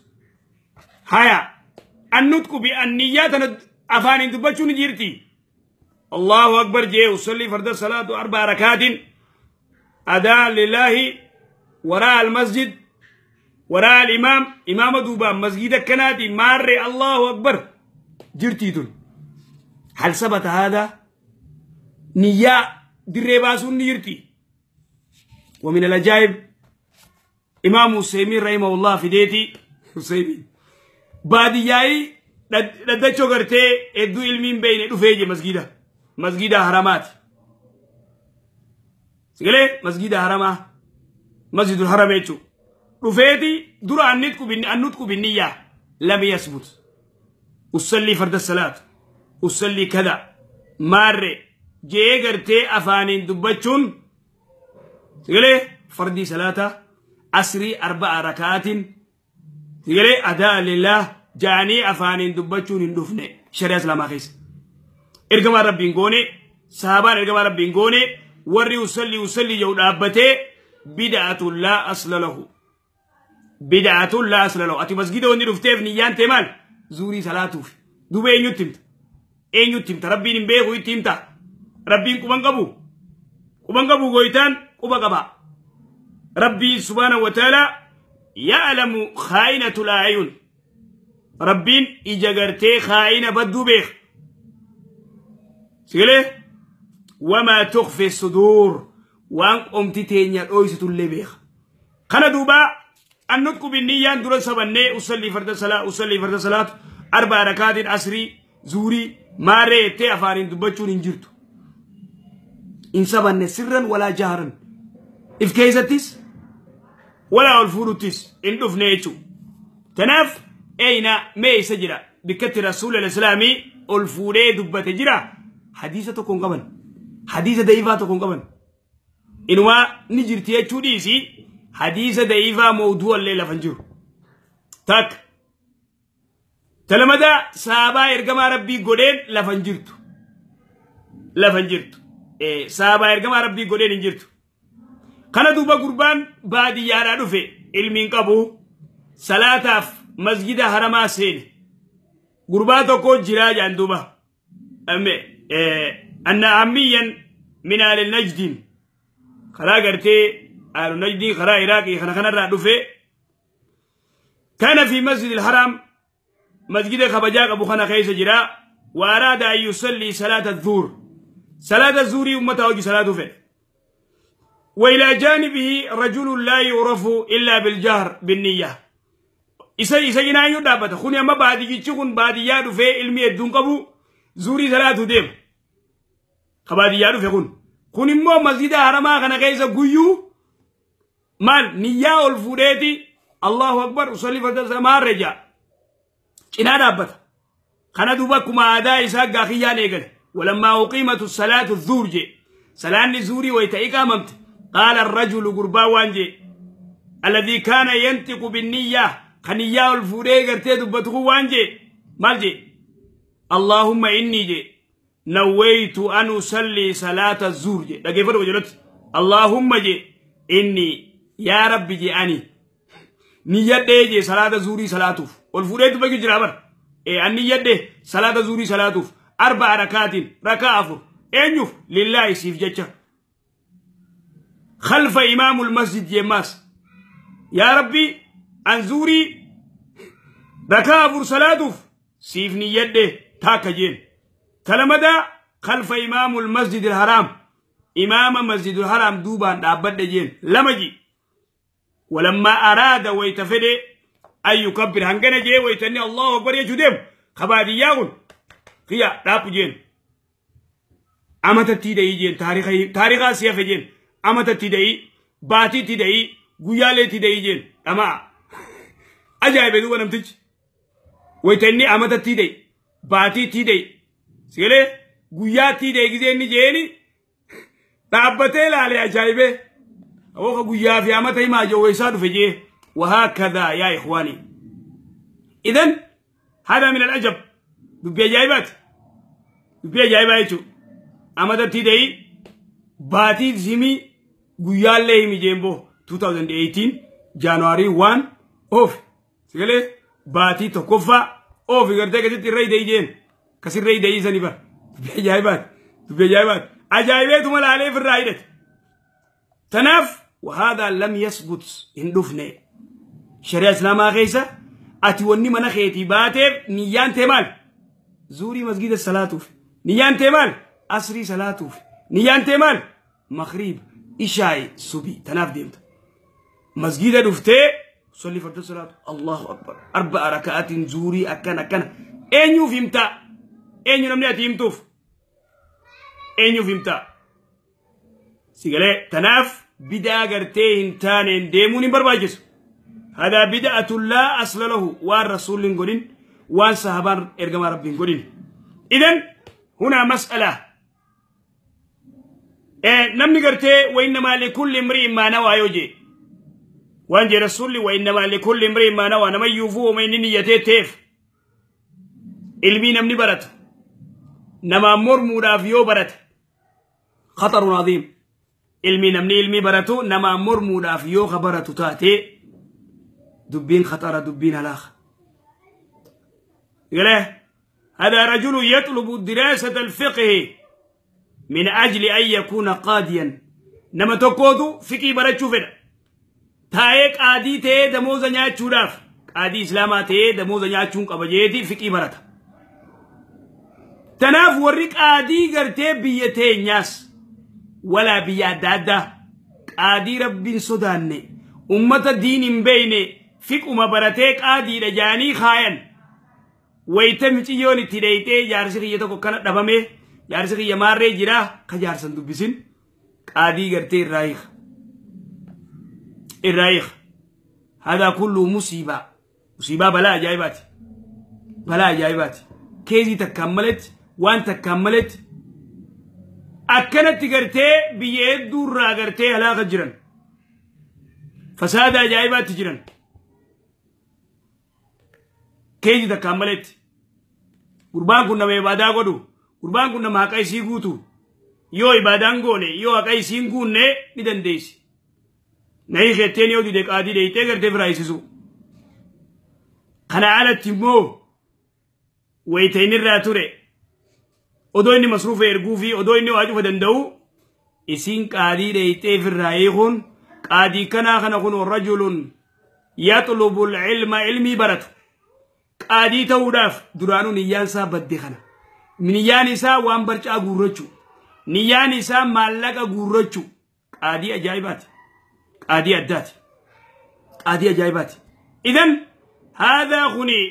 Haya annutqu bi anniyyaa tana afaaniin dubbachuun ni jirti. Allahu akbar jee usalli farda salaatu arba'a rakaatin adaa lillaahi waraa almasjid waraa alimaam imaama duubaan masjida kanaati maarree Allahu akbar jirtii tun. Hal sabata haadaa niyyaa dirree baasuun ni jirti. ومن العجائب إمام حسيمين رحمه الله في ديتي حسيمين بادياي ددچو غرتي ادو علمين بين دفيجي مسجدا مسجدا حرامات سغلي مسجدا حرامة مسجد الحرام يچو دفيتي درا انتكو بالنية لم يثبت أصلي فرد الصلاة أصلي كذا مار جي غرتي افانين دبچون سغلي فردي صلاة عصري 4 ركعات سغلي أداء لله جاني أفانين دبچون هندفنه شريعة إسلام خيس إرجما ربي نغوني صحابان إرجما ربي نغوني وري أصلي جو دابته بدعة لا أصل له بدعة لا أصل له أتي مسجد وندي رفتيف نيان تمال زوري صلاته دوبي إن يتمت ربي نبيه يتمت ربي كوبان قبو غويتان كوبا قبا ربي سبحانه وتعالى يعلم خائنة الأعين ربين إجاغرتي خائنة بدو بيخ سيقولي وما تخفي الصدور وان قمتي تينيا الأويسة اللي بيخ خانا دوبا النطق بالنية دورا سبني أصلي فرد صلاة أصلي فرد صلاة 4 ركعات عصري زوري ماري تي أفارين دبچون انجرتو إن سبني سرا ولا جهرا إف كيزتس ولا الفروتس إن دفنيتو تناف أين ما سجرا بكت رسول الإسلامي الفوري دبت جرا حديثة تكون قبل حديثة ضعيفة تكون قبل إنما نجرتي تشوديسي حديثة ضعيفة موضوع الليلة فنجر تك تلمدا سابا إرجما ربي قدين لفنجرتو لفنجرتو إيه سابا إرجما ربي قدين نجرتو kana duuba gurbaan baadiyyaadhaa dhufe ilmiin qabu salaataaf masjida haramaa seene gurbaa tokko jiraa jaan duuba anna ammiyan min aali najdiin karaa gartee aalu najdii karaa iraaqii kana kanarraa dhufe kana fi masjid alharam masjida kabajaa qabu kana keessa jira wa araada an yusallii salaata zuur salaata zuurii ummata hojii salaatuu fedhe وإلى جانبه رجل لا يعرف إلا بالجهر بالنية. إسا جنان يدابت خوني أما بعد يجيكون بعد يادو في علمي الدون قبو زوري ثلاثة ديم خبادي يادو في خون خوني مو مسجد حرما خنا كيسا قيو مال نية الفوريتي الله أكبر أصلي فرد سمار رجع Cinaa dhaabbata. Kana duuba akkuma aadaa isaa gaafiyyaan eegale. Walammaa uqiimatu salaatu zuur jee. Salaanni zuurii wayita iqaamamte. Qaala rajulu gurbaa waan jee. Alladhii kaana yantiqu binniyyaa kaniyyaa ol fuudhee gartee dubbatu kun waan jee. Maal jee? Allaahumma inni jee. Nawwaytu an usalli salaata zuur jee. Dhaggeeffadhu qajeelatti. Allaahumma jee inni yaa rabbi jee ani. Niyyadhee jee salaata zuurii salaatuuf. Ol fuudhee dubbachuu jira bara. An niyyadhee salaata zuurii salaatuuf. 4 rakaatiin rakaa 4. Eenyuuf lillaahi siif jecha. Khalfa imaamul masjid jemmaas. Yaa rabbi an zuurii rakaa 4 salaatuuf siif niyyadhee taakka jeen. Talamadaa khalfa imaamul masjidil haraam. Imaama masjidul haraam duubaan dhaabbadhe jeen. 2 ji. ولما أراد ويتفدي أن يكبر هنغنا جي ويتني الله أكبر يجودم خبادي ياغن خيا داب جين أمتا تيدي جين تاريخ سيافة جين أمتا تيدي باتي تيدي غيالي تيدي جين أما أجايب دوبا نمتج ويتني أمتا تيدي باتي تيدي سيلي غيا تيدي جيني جيني دابتي لالي أجايبه أوقع قيا في أمتي ما جويسات فجيه. وهكذا يا إخواني. إذن هذا من العجب. دبي جايبات دبي جايبات أمتى تدعي باتي زمي قيا لي مجنبو 2018 جانواري 1 أوف سيقولي باتي تكفى أوف يقدر كذي تري ديجين كسر ري ديجين سنيبر دبي جايبات دبي جايبات عجائبات وما عليه في الرايدت تناف. وهذا لم يثبت هندفني شريعة إسلام غيسة أتوني من خيتي باتف نيان تمال زوري مسجد الصلاة نيان تمال أسري صلاة نيان تمال مغرب إشاي صبي تناف ديمت مسجد دفتي صلي فرد الصلاة الله أكبر 4 ركعات زوري أكن أكن أنيو فهمتا أنيو نمني أتيمتوف أنيو فهمتا سيقالي تناف بدأ قرتين تانين ديمون برباجس. هذا بدعة لا أصل له والرسول قولين والصحابة إرجم ربين قولين. إذن هنا مسألة نمني قرتي وإنما لكل امرئ ما نوى يوجي وأنجي رسول وإنما لكل امرئ ما نوى نما يوفو ومن نيته تيف علمي نمني برت نما مرمورا فيو برت خطر عظيم. علمي نمني علمي برتو نما مرمودا في يو خبرتو تاتي دبين خطر دبين هلاخ. يقول هذا رجل يطلب دراسة الفقه من أجل أن يكون قاضيا. نما تقودو فقه برتو فدا تايك عادي تي دموزا نياتشوراف عادي إسلاما تي دموزا نياتشون قبجيتي فقه برتا تناف وريك عادي قرتي بيتي ناس ولا بيادادا قادي ربين صداني أمة دين بيني فيك أمة براتيك قادي رجاني خاين ويتم تيوني تريتي جارسي يتوكو كانت دبامي جارسي يماري جرا خجارسن دبسين قادي قرتي الرايخ الرايخ. هذا كله مصيبة مصيبة بلا جايبات بلا جايبات كيزي تكملت وان تكملت akkanatti gartee biyya hedduurraa gartee halaaqa jiran fasaada ajaa'ibaatti jiran keeji takkaan maletti gurbaan kun nama ibaadaa godhu gurbaan kun nama haqa isii guutu yoo ibaadaan goone yoo haqa isiin guunne ni dandeessi nayi ketteen yoo dide qaadii deeytee gartee biraa isisu kana alatti immoo wayita inni irraa ture odoo inni masruufa erguu fi odoo inni waa cufa danda'u isiin qaadii dheeyxee firraa hiikuun qaadii kanaa kana kun rajulun yaxlubu ilma ilmii baratu qaadii ta'uudhaaf duraanuu niyyaan isaa badde kana niyyaan isaa waan barcaa guurrachuu niyyaan isaa maallaqa guurrachuu qaadii ajaa'ibaati qaadii addaati qaadii ajaa'ibaati. إذن هذا غني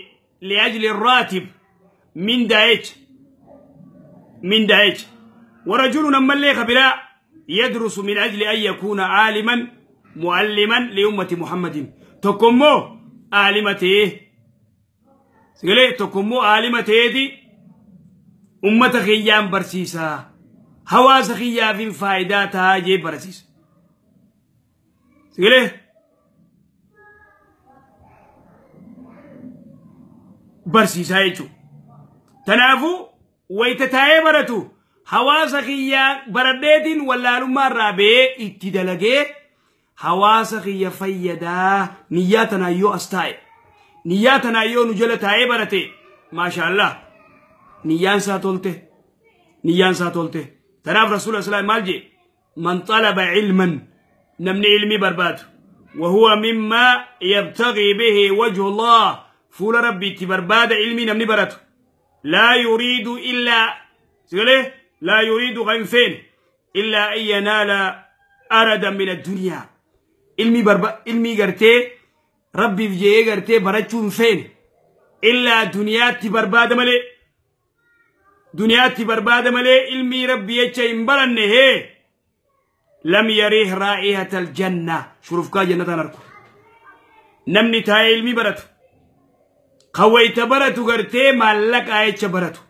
لأجل الراتب من داعش من داعش. ورجل نملي خبراء يدرس من أجل أن يكون عالما معلما لأمة محمد تكمو عالمته Sigalee tokkommoo aalima ta'eeti ummata kiyyaan barsiisaa hawaasa kiyyaafin faayidaa ta'a jee barsiisa. Sigalee barsiisaa jechuudha. Kanaafuu wayita taa'ee baratu hawaasa kiyyaa baradheetiin wallaalummaa irraa ba'ee itti dalagee hawaasa kiyya fayyadaa niyyaa tanaan yoo as taa'e niyyaa tanaan yoo nu jala taa'ee barate maashaallah niyyaan isaa tolte niyyaan isaa tolte. Tanaaf rasuula islaam maal jee man xalaba ilman namni ilmii barbaadu wahuwa mimmaa yabtagii bihi wajhu Allah fuula rabbiitti barbaada ilmii namni baratu laa yuriidu illaa sigalee laa yuriidu kan feene illaa an yanaala aradan min addunyaa ilmii gartee rabbiif je'ee gartee barachuu hin feene illaa duniyaatti barbaada malee duniyaatti barbaada malee ilmii rabbi jecha hin baranne hee lam yariih raa'ihata aljanna shurufkaa jannataan arku namni taa'ee ilmii baratu kan baratu gartee maallaqaa jecha baratu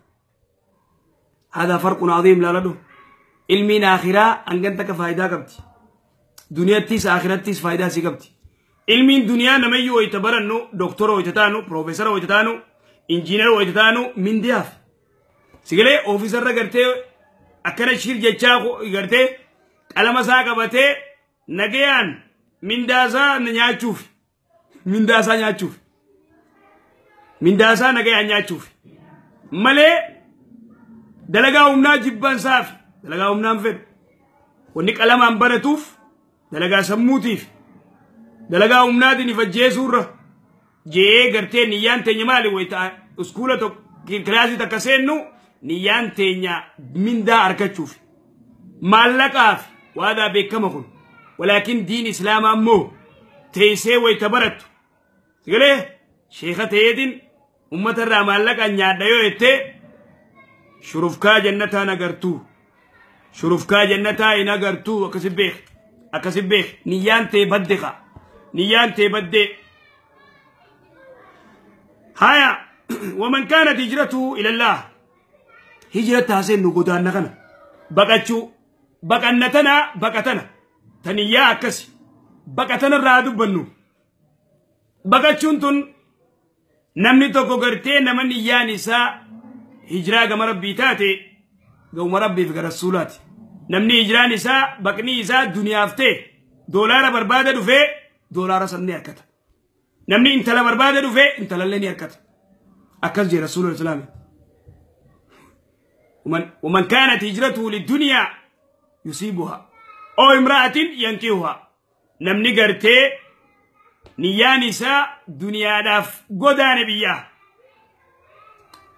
هذا فرق عظيم لا لدو ilmiin aakhiraa hangan takka faayidaa qabdi duniyattis akhirattis faayidaa si qabdi ilmiin duniyaa namayyuu wayita barannu doktora wayita taanu piroofeesara wayita taanu injiinara wayita taanu mindiyaaf sigalee oofisarra gartee akkana shir jechaa gartee qalama isaa qabatee nagayaan mindaasaa nyaachuuf mindaasaa nyaachuuf mindaasaa nagayaan nyaachuuf malee dalagaa humnaa jibbansaaf dalagaa humnaan fedhu wanni qalamaan baratuuf dalagaa sammuutiif dalagaa humnaatiin ifajjeesuurra je'ee gartee niyyaan teenya maali wayita iskuula tokko kilaasii takka seennu niyyaan teenya mindaa argachuuf maallaqaaf waadaa beekama kun walaakin diin islaamaa immoo teessee wayita barattu sigalee sheeka ta'eetiin ummata irraa maallaqaan nyaadha yoo jettee shurufkaa jannataan agartuu shurufkaa jannataa hin agartuu akkasi beek akkasi beek niyyaan tee badde qa niyyaan tee badde haya waman kaanat hijratuhu ila allah hijrata haseennu godaanna kana baqachuu baqanna tana baqatana taniyyaa akkasi baqatana irraa dubbannu baqachuun tun namni tokko gartee nama niyyaan isaa hijiraa gama rabbii taate gama rabbiif gara rasuulaati namni hijiraan isaa baqni isaa duniyaaf ta'e doolaara barbaada dhufee doolaara san ni harkata namni intala barbaada dhufee intalallee ni harkata akkas jee rasuula islaami ومن كانت هجرته للدنيا يصيبها أو امرأة ينكحها namni gartee niyyaan isaa duniyaadhaaf godaane biyyaa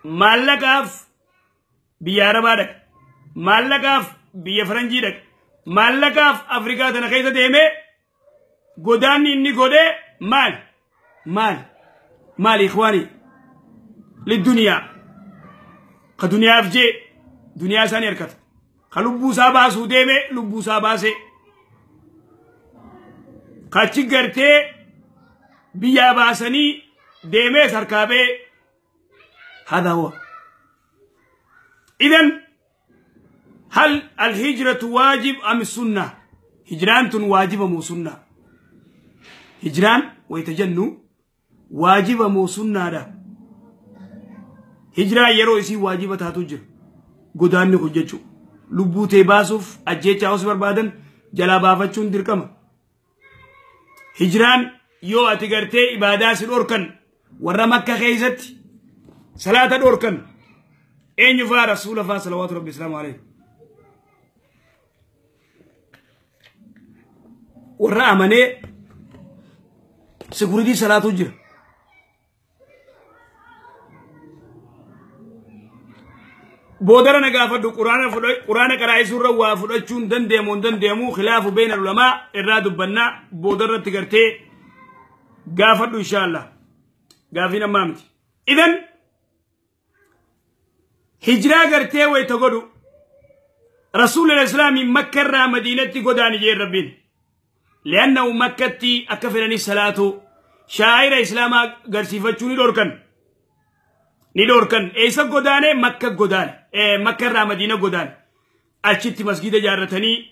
maallaqaaf biyya arabaa dhaqa maallaqaaf biyya faranjii dhaqa maallaqaaf afrikaa tana keessa deemee godaanni inni godhee maal maal maal ikhwaani liduniyaa ka duniyaaf jee duniyaa isaanii harkata ka lubbuu isaa baasuu deeme lubbuu isaa baasee kachi gartee biyyaa baasanii deemees harkaa ba'ee هذا هو. إذن هل الهجرة واجب أم السنة؟ هجران واجب مو سنة. هجران ويتجنو واجب مو سنة ده. هجرة يرو إسي واجبة تاتوجر قداني خججو لبوتي باسوف أجيتش أوس بربادن جلا بافتشون دركما. هجران يو أتقرتي إبادة سلوركن ورا مكة خيزت صلاة دوركن أين يفا رسول الله صلوات ربي السلام عليه ورا أماني سكوريتي صلاة وجر بودر نقافة قرآن قرآن كراي سورة وافدشون دندمون دندمو خلاف بين العلماء الراد بنا بودر تقرتي قافة إن شاء الله قافين أمامتي. إذن هجرة قرتي ويتقدو رسول الإسلام مكة را مدينة قداني جير ربين لأنه مكة أكفرني صلاته شاعر إسلام قرسيفتشوني دوركن Ni dhoorkan. Eessa godaane? Makka godaane. Makka irraa Madiina godaane. Achitti masgiida ijaarratanii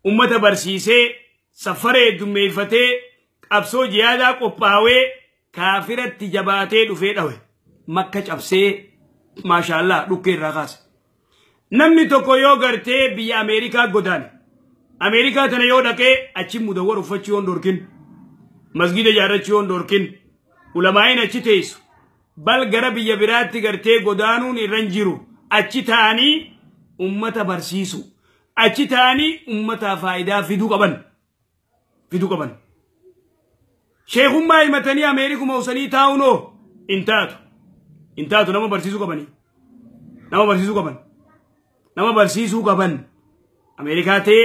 ummata barsiisee safara heddummeeffatee qabsoo jihaadaa qophaawee kaafiratti jabaatee dhufee dhawe. Makka cabsee maashaallah dhukkee irraa kaase. Namni tokko yoo gartee biyya Ameerikaa godaane, Ameerikaa tana yoo dhaqee achi mudawwar uffachuu yoon dhorkin, masgiida ijaarrachuu yoon dhorkin, ulamaa'iin achi teessu, bal gara biyya biraatti gartee godaanuun irra hin jiru, achi ta'anii ummata barsiisu, achi ta'anii ummata faayidaa fiduu qaban. Fiduu qaban. Sheekummaa himatanii Ameerikuma usanii taa'uunoo hin taatu. Hin taatu, nama barsiisuu qabanii. Nama barsiisuu qaban. Nama barsiisuu qaban. Ameerikaa ta'e,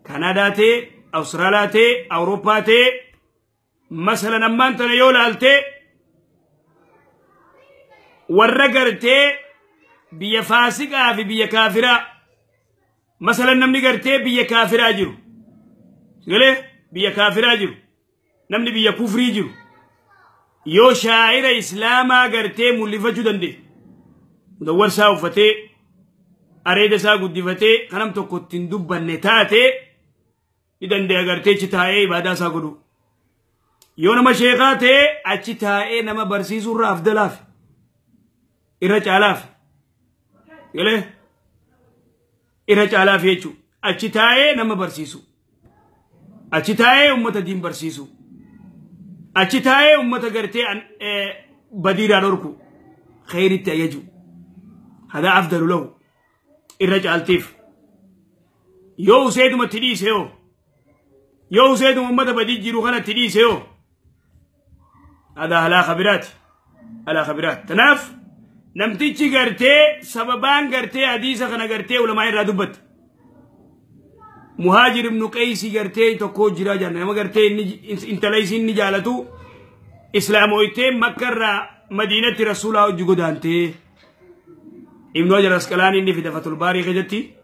Kanaadaa ta'e, Awustiraaliyaa ta'e, Awurooppaa ta'e, masalan ammaan tana yoo laaltee warra gartee biyya faasiqaa fi biyya kaafiraa, masalan namni gartee biyya kaafiraa jiru, galee biyya kaafiraa jiru, namni biyya kufrii jiru yoo shaa'ira islaamaa gartee mul'ifachuu danda'e, mudawwarsaa uffatee areeda isaa guddifatee kanam tokko ittiin dubbanne taate ni danda'a gartee achi taa'ee ibaadaa isaa godhu. Yoo nama sheekaa ta'e achi taa'ee nama barsiisuu irra afdalaaf irra caalaaf, galee irra caalaaf jechuudha. Achi taa'ee nama barsiisu, achi taa'ee uummata diin barsiisu, achi taa'ee uummata gartee badiirraa dhorku, khayritti ajaju, hadaa afdalu lahu irra caaltiif. Yoo useetuma itti dhiise, yoo useetuma uummata badii jiru kana itti dhiise, yoo hadaa halaa kabiraati, halaa kabiraati. Tanaaf namtichi gartee sababaan gartee hadiisa kana gartee ulamaa irraa dubbatte. Muhaajir ibnu Qeeysi gartee tokko jira janna, nama gartee inni intala isiin ni jaalatu islaamoytee Makka irraa Madiinatti Rasuulaa hojii godaantee. Ibnu Hajar Asqalaanii inni fida Fatul Baarii keessatti.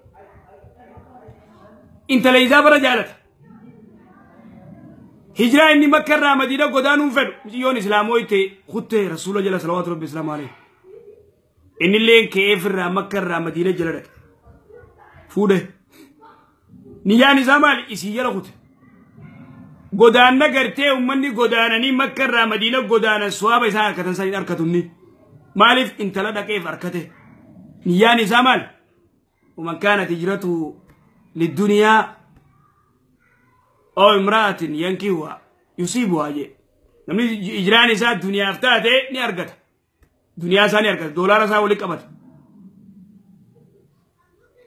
Intala isaa bara jaalata. Hijiraa inni Makka irraa Madiina godaanuun fedhu mucayyoon islaamoyte kuttee Rasuula jala salawaatu rabbi islaamu alayhi. Inni illeen ka'ee firraa Makka irraa Madiina jala dhaqe. Fuudhe. Niyyaan isaa maali? Isii jala kute. Godaanna gartee uummanni godaananii Makka irraa Madiina godaanan suwaaba isaa harkatan san hin harkatunni. Maaliif? Intala dhaqeef harkate. Niyyaan isaa maali? ومن كانت هجرته للدنيا أو امرأة ينكحها يصيبها جي. Namni hijiraan isaa duniyaaf taate ni argata. Duniyaa isaa ni argata. Doolaara isaa walitti qabata.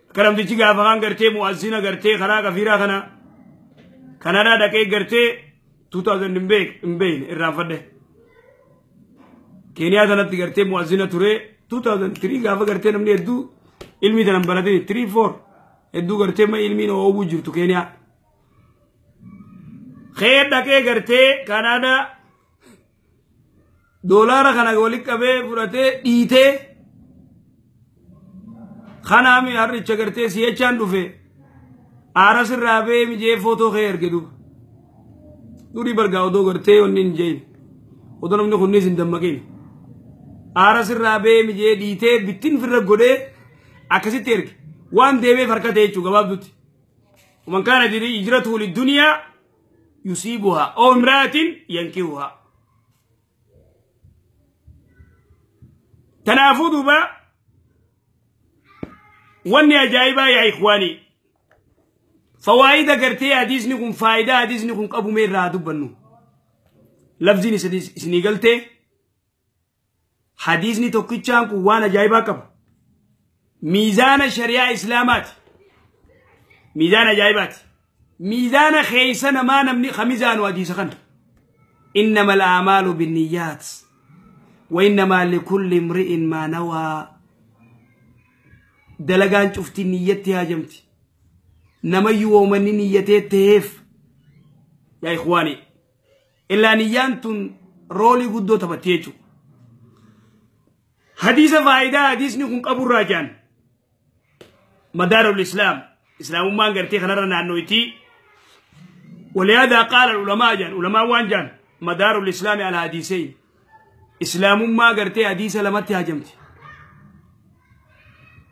Akka namtichi gaafa kaan gartee mu'azzina gartee karaa kafiiraa kana Kanadaa dhaqee gartee 2000 hin beekne irraanfadhe. Keeniyaa sanatti gartee mu'azzina ture 2003 gaafa gartee namni hedduu ilmii tanan baratin 3 4 hedduu gartee ma ilmiin oowwuu jirtu Keeniyaa. Xeer dhaqee gartee Kanadaa doolaara kana walitti qabee fudhatee dhiitee kanaami harricha gartee si'achaan dhufe aara sirraa ba'ee mijee footoo kee erge duuba. Durii bargaa odoo gartee wanni hin jeen odoo namni kunnis hin dammaqin aara sirraa ba'ee mijee dhiitee bittin firra godhee akkasitti erge waan deemeef harka ta'e jechuu gabaabdutti. ومن كانت هجرته للدنيا يصيبها أو امرأة ينكحها. تنافو دوبا wanni ajaa'ibaa yaa ikhwaanii, fawaayida gartee hadiisni kun, faayidaa hadiisni kun qabu mee irraa dubbannu. Lafziin isinii galtee hadiisni tokkichaan kun waan ajaa'ibaa qaba. Miizaana shari'aa islaamaati. Miizaana ajaa'ibaati. Miizaana keessa namaa namni kamizaanu hadiisa kana. إنما الأعمال بالنيات وإنما لكل امرئ ما نوى. Dalagaan cufti niyyatti haajamti. Namayyuu woomanni niyyatee ta'eef. Yaa ikhwaani, illaa niyyaan tun roolii guddoo taphatti jechuudha. Hadiisa faayidaa hadiisni kun qaburraa jaan madaarul islaam, islaamummaan gartee kanarra naannoyti. ولهذا قال العلماء جان علماء وان جان مدار الإسلام على حديثين. Islaamummaa gartee hadiisa lamatti hajamti.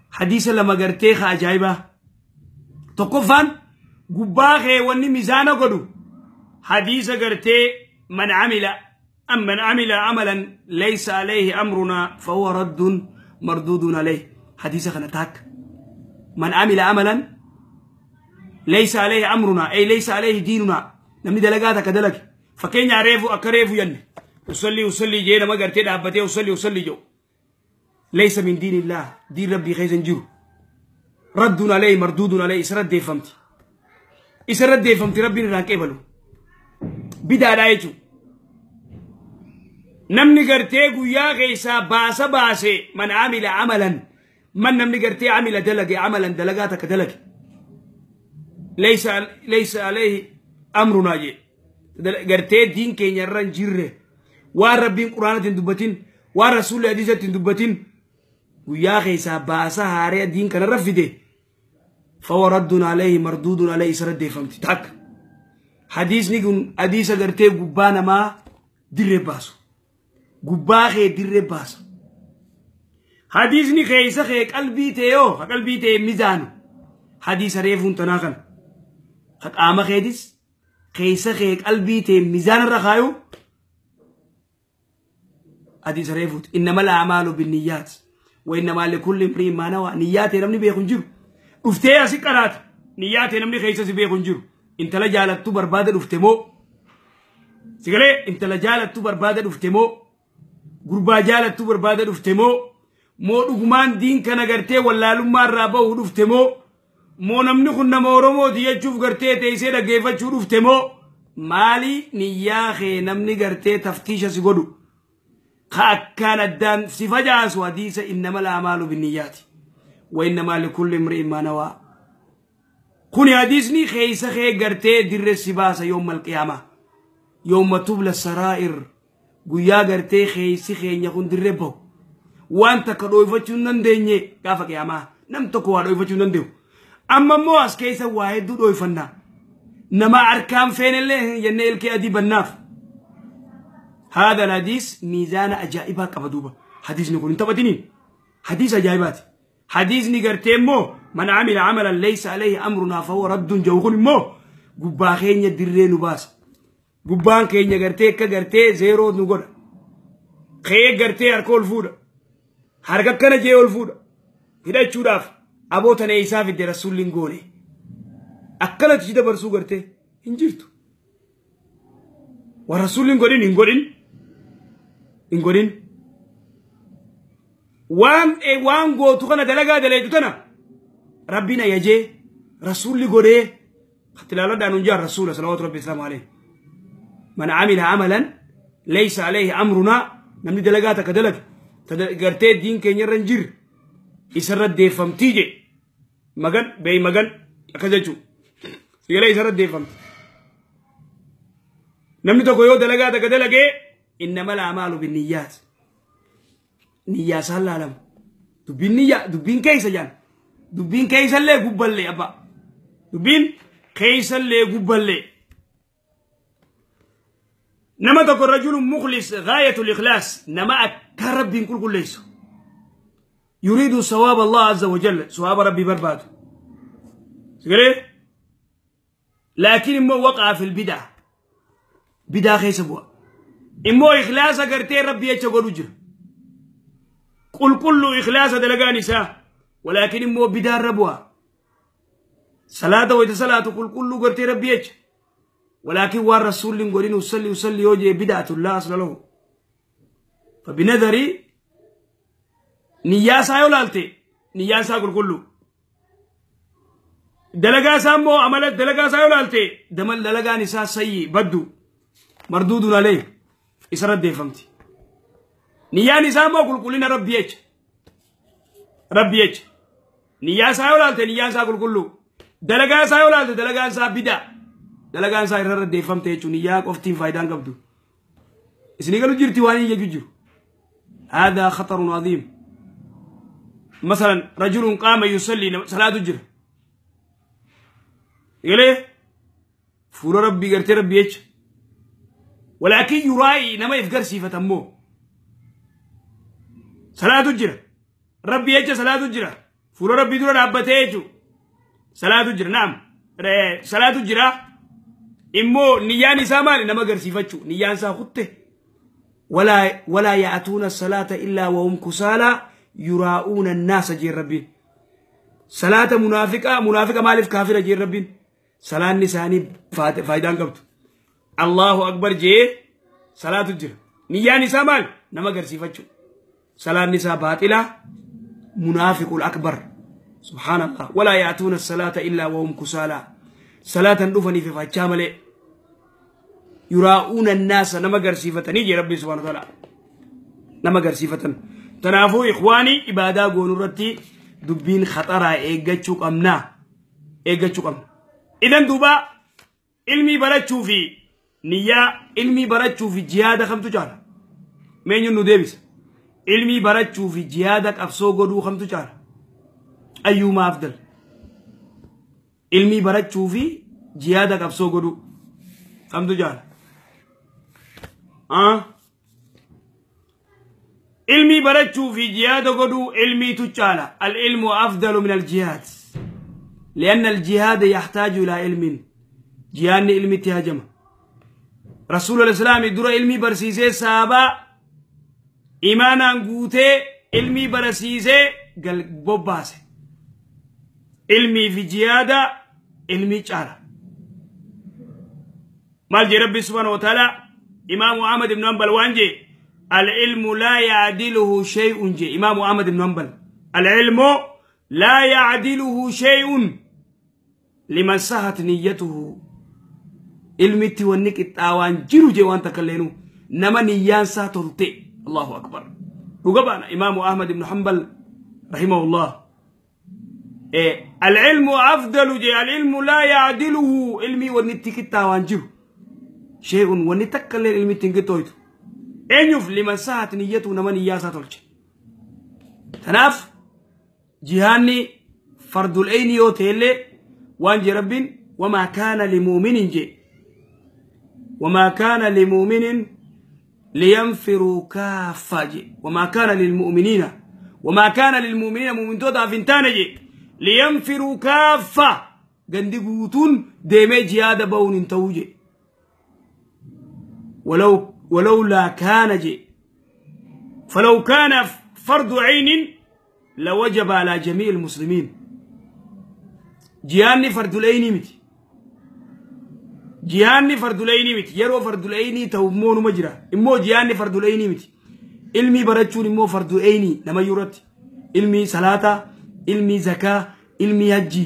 Hadiisa lama gartee ka ajaa'ibaa. Tokkoffaan gubbaa kee wanni mizaana godhu hadiisa gartee man amila man amila amalan laysa alayhi amrunaa fahuwa raddun marduudun alayhi. Hadiisa kana taakka. Man amila amalan laysa alayhi amrunaa ay laysa alayhi diinunaa. Namni dalagaa takka dalage. Fakkeenya reefu akka reefu yanne. Usalli usalli jee nama gartee dhaabbatee usalli usalli jedhu. Laysa min diinillah diin rabbii keessa hin jiru. Raddun alayhi marduudun alayhi isa raddeeffamti. Isa raddeeffamti rabbiin irraan qeebalu. Bidaadhaa jechuudha. Namni gartee guyyaa keessaa baasa baase man amila amalan man namni gartee amila dalage amalan dalagaa takka dalage. Laysa alayhi amrunaa jee. Gartee diin keenya irra hin jirre. Waan rabbiin quraanatti hin dubbatin waan rasuulli hadiisatti hin dubbatin guyyaa keessaa baasa haaree diin kanarra fide fahuwa raddun alayhi marduudun alayhi isa raddeeffamti. Takka hadiisni kun hadiisa gartee gubbaa namaa dirree baasu. Gubbaa kee dirree baasa. Hadiisni keessa kee qalbii ta'e yoo qalbii ta'e mizaanu hadiisa reefuun tanaa kana ka qaama keetis keessa kee qalbii ta'e mizaanarra kaayu. حديث ريفوت إنما الأعمال بالنيات وإنما لكل امرئ ما نوى. نيات نمني بيكون جرو افتي اسقرات نيات نمني خيسس بيكون جرو انت لا جالت برباد افتمو سيغلي انت لا جالت برباد افتمو غربا جالت برباد افتمو مو دغمان دين كان غرتي ولا لما رابو افتمو مو نمني كن مورمو ديچوف غرتي تيسه دغيفچو افتمو مالي نيا خي نمني غرتي تفتيش سيغدو كان الدم سفجاس وحديث إنما الأعمال بالنيات وإنما لكل امرئ ما نوى. كوني حديثني خيسة خي غرتي در السباسة يوم القيامة يوم تبلى السرائر قيا غرتي خيسة خي يكون دربو وانت كدويفتشو نندني كافة قيامة نم تكو دويفتشو نندو أما مواس كيسة واحد دويفنا نما أركام فين اللي ينيل كي أدي بناف. هذا الحديث ميزان أجائبها كبدوبة. حديث نقول انت بديني حديث أجائبات. حديث نقرتين مو من عمل عملا ليس عليه أمرنا فهو رد جوغن مو قباخين يدرين وباس قبان كين يقرتي كقرتي زيرو نقول خي قرتي أركول فودة حركة كان جيول فودة هدا تشوراف أبوتنا إيساف الدي رسول لنقولي أكلت جدا برسو قرتي انجرتو ورسول لنقولين انقولين انقولين وان gootu kana dalagaa daleetu tana rabbiin ayajee rasuulli godhee tilaaladhaan hun jaan rasuula salawaatu rabbi islaamu alayhi man amila amalan laysa alayhi amrunaa namni dalagaa takka dalage gartee diin keenya irra hin jirre isarra deeffamtii je magan beey magan akkas jechuu sigalee isarra deeffamti namni tokko yoo dalagaa takka dalagee innama al-a'maalu binniyyaat niyyaa isaan laalamu dubbiin niyyaa dubbiin keessa jaan dubbiin keessallee gubballee abba dubbiin keessallee gubballee nama tokko rajulun mukhlis gaayatul ikhlaas nama akka rabbiin qulqulleessu yuriidu sawaaba Allah azza wa jalla sawaaba rabbii barbaadu sigalee laakiin immoo waqaa fil bidaa bidaa keessa bu'a immoo ikhlaasa gartee rabbii jecha godhu jira قل إخلاص دلقان إساء ولكن مو بدار ربوا صلاة ويتصلاة قل قل قرتي ربيك ولكن والرسول لنقولين وصلي وصلي يوجي بدعة لا أصل له فبنظري نياسا يولالتي نياسا قل قل دلقا سامو عملت دلقا سايولالتي دمل دلقا نساء سيء بدو مردود عليه إسرد دي فهمتي niyyaan isaa immoo qulqullina rabbii jecha rabbii jecha niyyaa isaa yoo laalte niyyaan isaa qulqulluu dalagaa isaa yoo laalte dalagaan isaa bidaa dalagaan isaa irra raddeeffamte jechuun niyyaa qoftiin faayidaan qabdu isinii galu jirti waan hin jechuu jiru هذا خطر عظيم مثلا رجل قام يصلي صلاة الجر يليه فور ربي قرتي ربي jecha ولكن يراعي نما يفقر صفة مو Salaatu jira. Rabbi jecha salaatu jira. Fuula Rabbii dura dhaabbatee jechuudha. Salaatu jira. Naam. Salaatu jira. Immoo niyyaan isaa maali? Nama agarsiifachuu. Niyyaan isaa kutte. Walaa ya'atuuna salaata illaa wahum kusaalaa yuraa'uuna annaasa jeen Rabbiin. Salaata munaafiqaa munaafiqa maaliif kaafira jeen Rabbiin? Salaanni isaanii faayidaan qabdu. Allahu akbar jee salaatu jira. Niyyaan isaa maali? Nama agarsiifachuu. Salaanni isaa baaxilaa munaafiqul akbar. Subhaanallah. Walaa ya'atuuna salaata illaa wahum kusaalaa. Salaatan dhufaniif ifachaa malee. Yuraa'uuna annaasa nama agarsiifatanii jee Rabbiin subhaana wa ta'ala. Nama agarsiifatan. Tanaafuu ikhwaanii ibaadaa goonuu irratti dubbiin khaxaraa eeggachuu qabna. Eeggachuu qabna. Idan duuba ilmii barachuu fi niyyaa ilmii barachuu fi jihaada kamtu caala? Meenyuun nu deebisa? Ilmii barachuu fi jihaada qabsoo godhuu kamtu caala? Ayyuuma afdal? Ilmii barachuu fi jihaada qabsoo godhuu kamtu caala? Ilmii barachuu fi jihaada godhuu ilmiitu caala. Al-ilmu afdalu min al-jihaad. لأن الجهاد يحتاج إلى علم. جهاد علم تهاجم. رسول الإسلام در علمي برسيسي صحابة إيمانا قوتي علمي برسيسي قال بوباسي. علمي في جهاد علمي جارة. مال ربي سبحانه وتعالى إمام أحمد بن حنبل وانجي العلم لا يعدله شيء جي. إمام أحمد بن حنبل العلم لا يعدله شيء لمن صحت نيته. علمتي ونك التاوان جيرو جي وان تكلينو نما نيان ساتلتي. الله أكبر. رقبنا إمام أحمد بن حنبل رحمه الله. العلم أفضل جي. العلم لا يعدله علمي ونتك التاوان جيرو شيء ونتكلين علمي تنقطويتو إنيف لمن صحت نيته نما نيان ساتلتي. تناف جهاني فرد العين يوتيلي وان رب وما كان لمؤمن جي وما كان لمؤمن لينفروا كافة جي وما كان للمؤمنين وما كان للمؤمنين مؤمن توتا فنتان جي لينفروا كافة غندي غوتون ديمي جهاد بون انتو جي ولولا كان جي فلو كان فرض عين لوجب على جميع المسلمين. جياني فرد العين متي. جياني فرد العين متي. يرو فرد العين تو مجرى. إمو جياني فرد العين متي. علمي برچون إمو فرد العين نما يورت. علمي صلاة، علمي زكاة، علمي حج،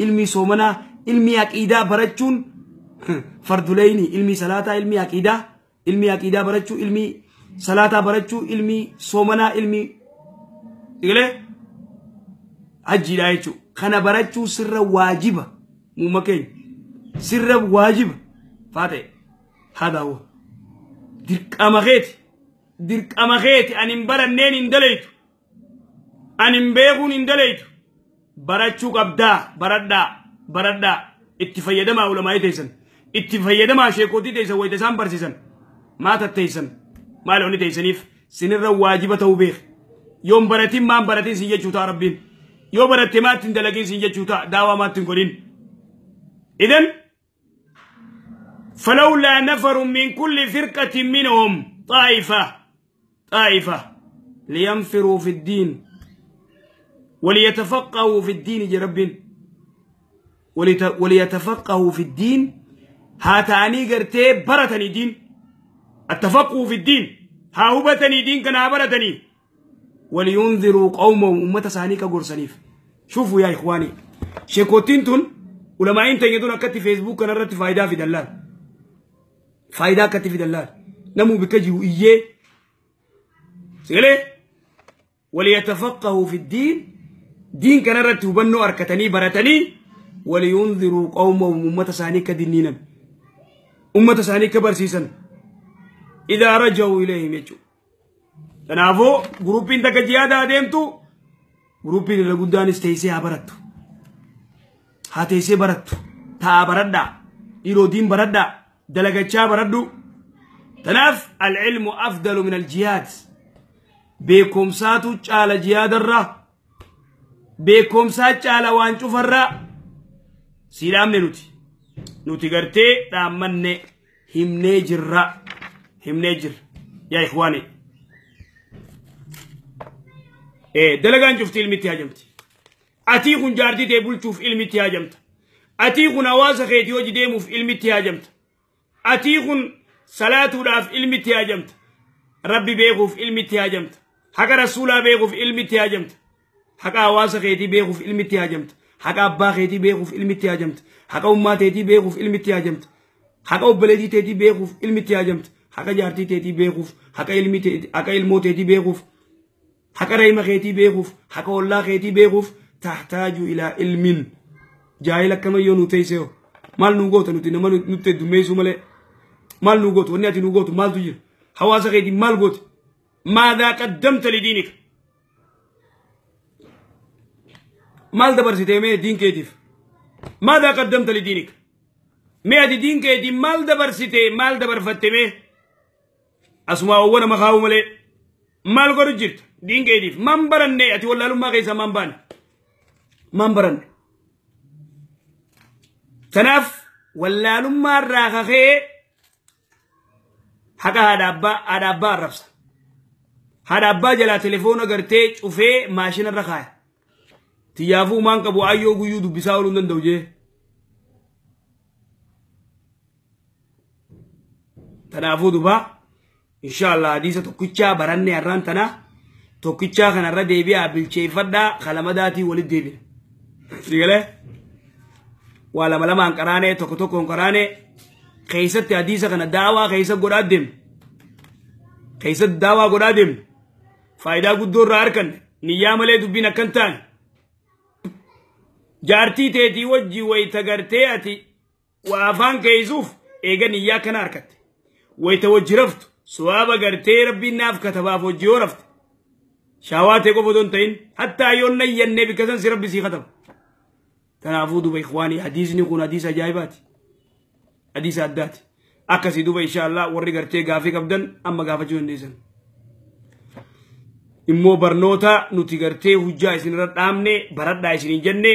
علمي صومنا، علمي عقيدة برچون فرد العين. علمي صلاة، علمي عقيدة، علمي عقيدة برچو، علمي صلاة برچو، علمي صومنا، علمي إيه حج لا يچو. خنا برچو سر واجب ممكن سر واجب فاتح. هذا هو درك أمغيت درك أمغيت أن امبرنين اندليت أن امبيغون اندليت برچو قبدا بردا بردا اتفيدما علماء تيسن اتفيدما شيكوتي تيسن ويتسان برسيسن ما تتيسن ما لوني تيسنيف سنر واجب توبيخ يوم برتين ما برتين سيجوتا ربين يو برتي ما تندلقين سيجوتا دعوة ما تنقلين. إذن فلولا نفر من كل فرقة منهم طائفة طائفة لينفروا في الدين وليتفقهوا في الدين جرب وليتفقهوا في الدين. هاتاني قرتي برتني دين التفقه في الدين هاهبتني دين كنا برتني ولينذروا قومهم أمة سانيك قرصنيف. شوفوا يا إخواني شيكوتين تون ولما انت يدون كتي فيسبوك كان رت فايدة في دلال فايدة كتي في دلال نمو بكجي وإيه سيلي وليتفقهوا في الدين دين كان رت وبنو أركتني برتني ولينذروا قومهم أمة سانيك دينينا أمة سانيك برسيسا إذا رجعوا إليهم يجوا. Kanaafuu gurupiin takka jihaada adeemtu gurupiin irra guddaanis teessee haa barattu. Haa teessee barattu. Taa'aa baradhaa. Dhiiroo diin baradhaa. Dalagachaa baradhu. Kanaaf al-ilmu afdalu min al-jihaad. Beekumsaatu caala jihaadarraa. Beekumsaa caala waan cufarraa. Si dhaamne nuti. Nuti gartee dhaammanne himnee jirra. Himnee jirra. Yaa ikhwaani. Dalagaan cufti ilmitti haajamti. Atii kun jaartii ta'e bulchuuf ilmitti haajamta. Atii kun hawaasa keetii hojii deemuuf ilmitti haajamta. Atii kun salaatuudhaaf ilmitti haajamta. Rabbi beekuuf ilmitti haajamta. Haqa rasuulaa beekuuf ilmitti haajamta. Haqa hawaasa keetii beekuuf ilmitti haajamta. Haqa abbaa keetii beekuuf ilmitti haajamta. Haqa ummaa teetii beekuuf ilmitti haajamta. Haqa obboleettii teetii beekuuf ilmitti haajamta. Haqa jaartii teetii beekuuf, haqa ilmoo teetii beekuuf, haqa reema keetii beekuuf, haqa ollaa keetii beekuuf tahtaaju ilaa ilmin. Jaahil akkamayyoo nu teessee maal nu goota nuti nama nutti heddummeessuu malee maal nu gootu wanni ati nu gootu maaltu jira hawaasa keetii maal goote maadaa qaddamta lidiinika maal dabarsitee mee diin keetiif maadaa qaddamta lidiinika mee ati diin keetii maal dabarsitee maal dabarfatte mee asuma owwa nama kaa'u malee maal godhu jirta diin keetiif maan baranne ati wallaalummaa keessaa maan baane maan baranne. Tanaaf wallaalummaa irraa kakee haqa haadha abbaa arrabsa. Haadha abbaa jalaa telefoona gartee cufee maashina irra kaaya. Tiyyaafuu maan qabu ayyoo guyyuu dubbisaa ooluu hin danda'u jee. Tanaafuu duba inshaallah hadiisa tokkichaa baranne har'aan tana tokkichaa kanarra deebi'aa bilcheeffadhaa kalamadaatii walitti deebina. Sigalee? Waa lama lamaan qaraanee tokko tokkoon qaraanee keessatti hadiisa kana daawaa keessa godhaa deemne. Keessatti daawaa godhaa deemne. Faayidaa guddoo irraa arganne niyyaa malee dubbiin akka hin taane. Jaartii teetii wajjii wayita gartee ati waa afaan keeysuuf eega niyyaa kana argatte. Wayita wajji raftu suwaaba gartee rabbiin naaf katabaaf wajji yoo rafte. Shaawaa ta'e qofa otoo hin ta'in hattaa yoo nayyannee bikka san si rabbi sii kataba. Tanaafuu duba ikhwaanii hadiisni kun hadiisa ajaa'ibaati. Hadiisa addaati. Akkasii duba inshaallah warri gartee gaafii qabdan amma gaafachuu dandeessan. Immoo barnoota nuti gartee hujjaa isinirra dhaamne baradhaa isiniin jenne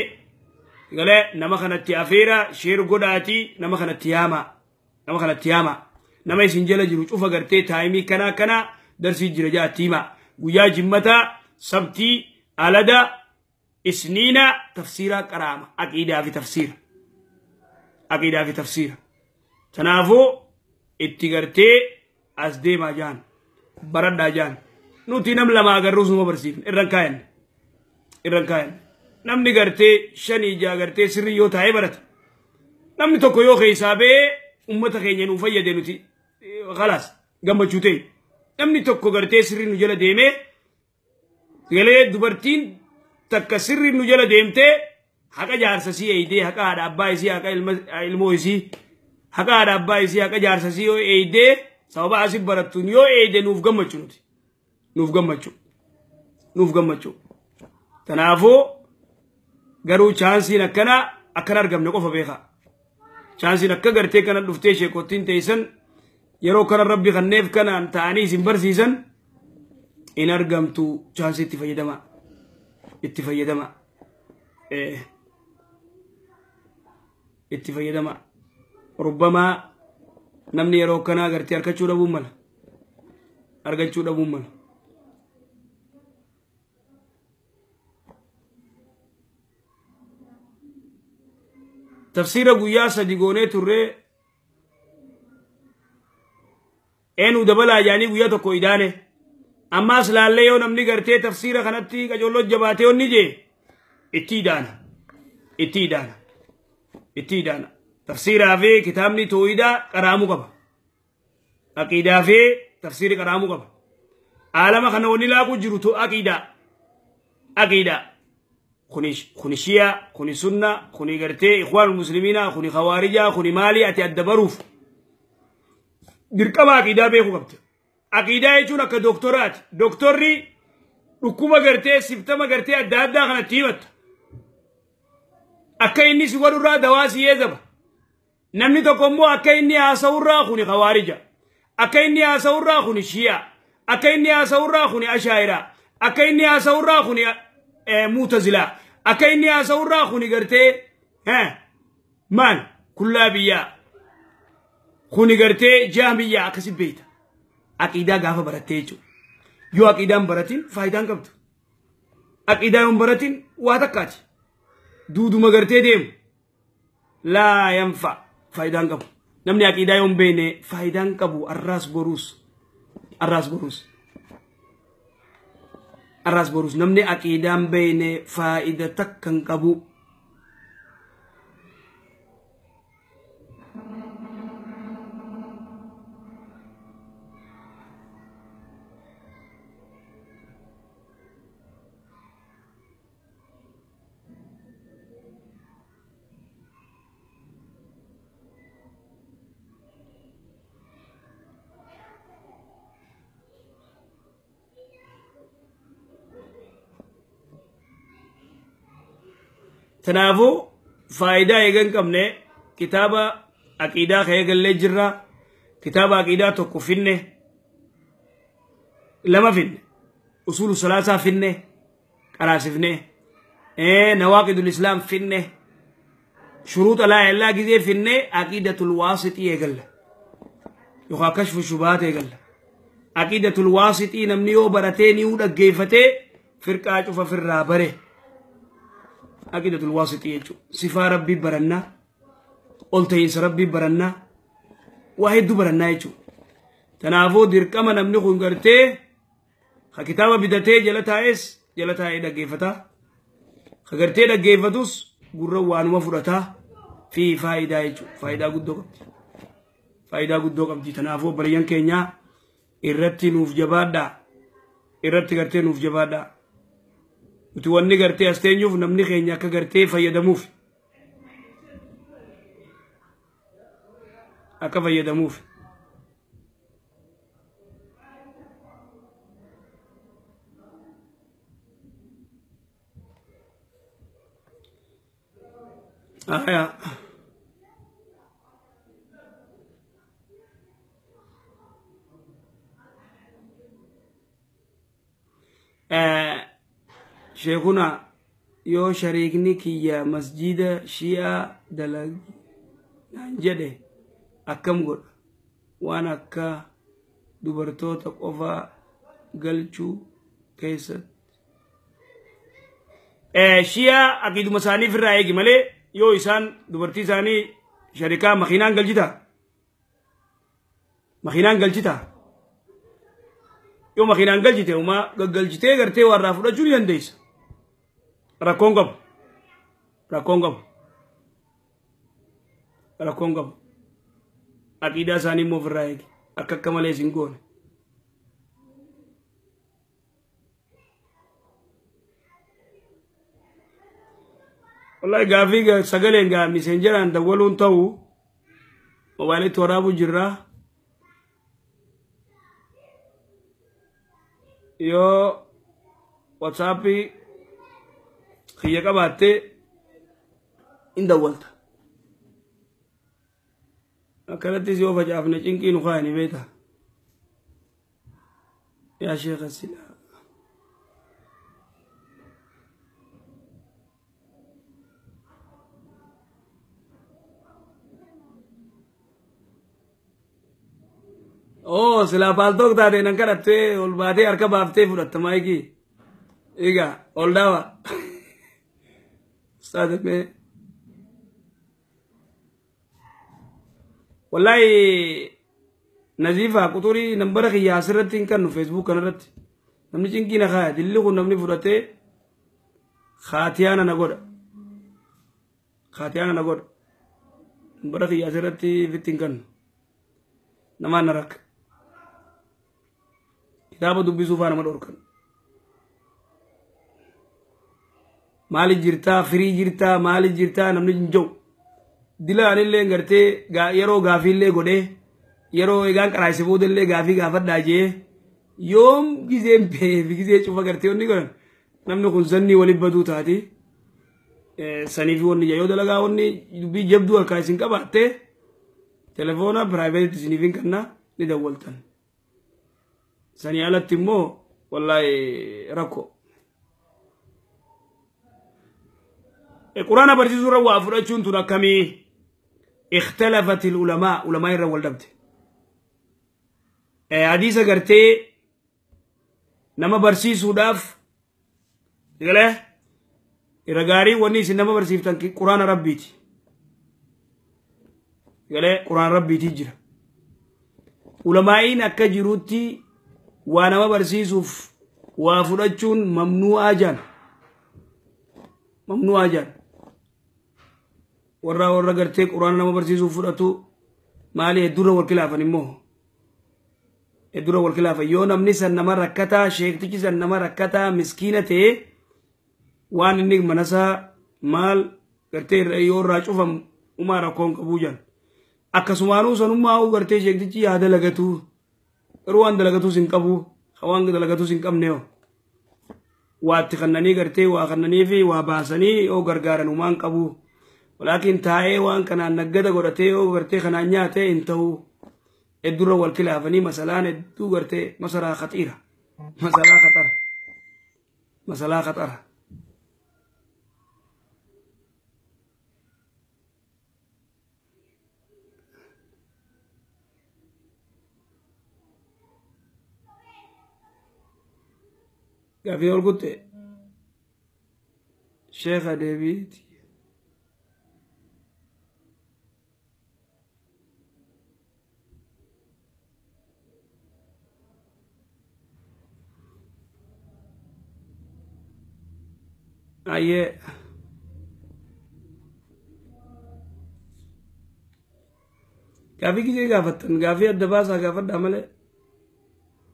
galee nama kanatti afeera sheer godhaatii nama kanatti yaama. Nama kanatti yaama. Nama isin jala jiru cufa gartee taayimii kanaa kana darsii jira jaatti hima. Guyyaa jimmataa sabtii alada isniina tafsiira qaraama aqiidaa fi tafsiira. Aqiidaa fi tafsiira. Tanaafuu itti gartee as deemaa jaan baradhaa jaan nuti nam lama agarruus numa barsiifne irran kaayanne irran kaayanne namni gartee shanii jaa gartee sirrii yoo taa'ee barata namni tokko yoo keessaa ba'ee ummata keenya nuu fayyade nuti khalaas gammachuu ta'e namni tokko gartee sirrii nu jala deemee galee dubartiin takka sirrii nu jala deemtee haqa jaarsa sii eeydee haqa haadha abbaa isii haqa ilmoo isii haqa haadha abbaa isii haqa jaarsa sii yoo eeydee sababa asii barattuun yoo eeyde nuuf gammachuu nuti nuuf gammachuu nuuf gammachuu. Tanaafuu garuu chaansiin akkana akkana argamne qofa beekaa. Chaansiin akka gartee kana dhuftee sheekottiin teessan yeroo kana rabbi kanneef kanaan ta'anii isin barsiisan in argamtu chaansii itti fayyadamaa. Itti fayyadamaa. Itti fayyadamaa. Rubbamaa namni yeroo kanaa gartee argachuu dhabuun mala. Argachuu dhabuun mala. Tafsiira guyyaa sadi goonee turree eenyu dabalaa jaanii guyyaa tokko idaane. Ammaas laallee yoo namni gartee tafsiira kanatti qacolloo jabaatee onni jee itti idaana. Itti idaana. Itti idaana. Tafsiiraa fi kitaabni tooyidaa qaraamuu qaba. Aqiidaa fi tafsiirri qaraamuu qaba. Aalama kana wanni laaquu jiru aqiidaa. Aqiidaa. Kuni shiyaa, kuni sunna, kuni gartee ikhwaanul muslimiinaa, kuni khawaarijaa, kuni maalii ati adda baruuf. Dirqama aqiidaa beekuu qabda. Aqiidaa jechuun akka doktoraati. Doktorri dhukkuba gartee siftama gartee adda addaa kanatti himatta. Akka inni si godhurraa dawaa si eegaba. Namni tokko immoo akka inni haasa'urraa kuni khawaarija. Akka inni haasa'urraa kuni shiyaa. Akka inni haasa'urraa kuni ashaa'iraa. Akka inni haasa'urraa kuni muutazilaa. Akka inni haasa'urraa kuni gartee maal kullaa biyyaa. Kuni gartee jaamiyyaa akkasi beeyta. Aqiidaa gaafa barattee jechuudha. Yoo aqiidaan baratin faayidaan qabdu. Aqiidaa yoon baratin waa takkaati. Duuduma gartee deemu. Laa yanfa faayidaan qabu. Namni aqiidaa yoon beekne faayidaan qabu arraas boruus. Arraas boruus. Arraas boruus namni aqiidaan beekne faayida takka hin qabu. Kanaafuu faayidaa eegan qabne kitaaba aqiidaa ka eegallee jirra. Kitaaba aqiidaa tokko finne, lama finne, usuulu salaasaa finne, qaraasifne, nawaaqidul islaam finne, shuruuxa laa ilaaha gizee finne aqiidatul waasixii eegalla. Yookaan kashfu shubahat eegalla. Aqiidatul waasixii namni yoo baratee ni dhaggeeffatee firqaa cufa firraa bare. Aqiidatul waasixii jechuudha. Sifaa rabbii barannaa, ol ta'iinsa rabbii barannaa, waa hedduu barannaa jechuudha. Kanaafuu dirqama namni kun gartee ka kitaaba bitatee jala taa'es jala taa'ee dhaggeeffataa. Ka gartee dhaggeeffatus gurra waanuma fudhataa fi faayidaa jechuudha. Faayidaa guddoo qabdi. Faayidaa guddoo qabdi. Kanaafuu obboleeyyan keenyaa irratti nuuf jabaadhaa. Irratti gartee nuuf jabaadhaa. Nuti wanni gartee as teenyuuf namni keenya akka gartee fayyadamuuf. Akka fayyadamuuf. Aya. Sheekuna yoo shariikni kiyya masjida shi'aa dalagi naan jedhe akkam godha? Waan akka dubartoota qofaa galchuu keessatti. Shi'aa aqiiduma isaanii ofirraa eegi malee yoo isaan dubartii isaanii shariikaa makiinaan galchitaa? Makiinaan galchitaa? Yoo makiinaan galchite uumaa gaggalchitee gartee warraa fudhachuu ni dandeessa. Rakkoon qabu. Rakkoon qabu. Rakkoon qabu. Aqiidaa isaanii immoo ofirraa eegi. Akka akka malee isin goone. Wallahi gaafii sagaleen gaa miseenjeraan dawwaluun ta'u moobaayilitti waraabuu jirra. Yoo watsaappii kiyya qabaattee in dawwalta. Akkanattis yoo facaafne cinqii nu kaayani beekta. Yaa sheekha silaa. Oh, silaa paaltook taate nan kadhattee ol baatee harka baaftee fudhatta maayikii. Egaa ol daawa. Ustaaz mee. Wallahi Nazifa quxurii nambara kiyya asirratti hin kennu Facebook kanarratti. Namni cinqii na kaaya dilli kun namni fudhatee kaatiyaana na godha. Kaatiyaana na godha. Nambara kiyya asirratti fitti hin kennu. Namaan na rakka. Kitaaba dubbisuu faana nama dhorkan. Maali jirtaa firii jirtaa maali jirtaa namni hin jiru. Dila anillee gartee yeroo gaafiillee godhee yeroo egaan qaraayise boodallee gaafii gaafadhaa jee yoom gizeen bee fi gizee cufa gartee wanni godhan namni kun zannii waliin baduu taati. Saniif wanni yoo dalagaa wanni dubbii jabduu harkaa isin qabaatte telefoona piraayiveetii isiniif hin kenna ni dawwaltan. Sanii alatti immoo wallaahi rakkoo. Quraana barsiisuu irra waa fudhachuun tun akkamii? Ikhtalafat ulamaa, ulamaa irra wal dhabde. Hadiisa gartee nama barsiisuudhaaf galee irra gaarii wanni isin nama barsiiftan quraana rabbiiti. Galee quraana rabbiitii jira. Ulamaa'iin akka jirutti waa nama barsiisuuf waa fudhachuun mamnuu'aa jaan. Mamnuu'aa jaan. Warra gartee quraana nama barsiisuuf fudhatu maali hedduurra wal khilaafan immoo. Hedduurra wal khilaafan yoo namni san nama rakkataa sheektichi san nama rakkataa miskiina ta'e waan inni manasaa maal gartee yoo irraa cufam umaa rakkoon qabuu jaan. Akkasumaanuu sanummaa gartee sheektichi yaa dalagatu garuu waan dalagatus hin qabu waan dalagatus hin qabne yoo waatti kannanii gartee waa kannanii fi waa baasanii yoo gargaaran umaan qabu. Walaakin taa'ee waan kanaan naggada godhatee yoo gartee kanaan nyaatee hin ta'u. Hedduurra wal khilaafanii masalaan hedduu gartee masalaa khaxiira. Masalaa khaxara. Masalaa khaxara. Gaafii ol kutte Sheekha deebiiti. Ayyee gaafii gisee gaafattan gaafii adda baasaa gaafadhaa malee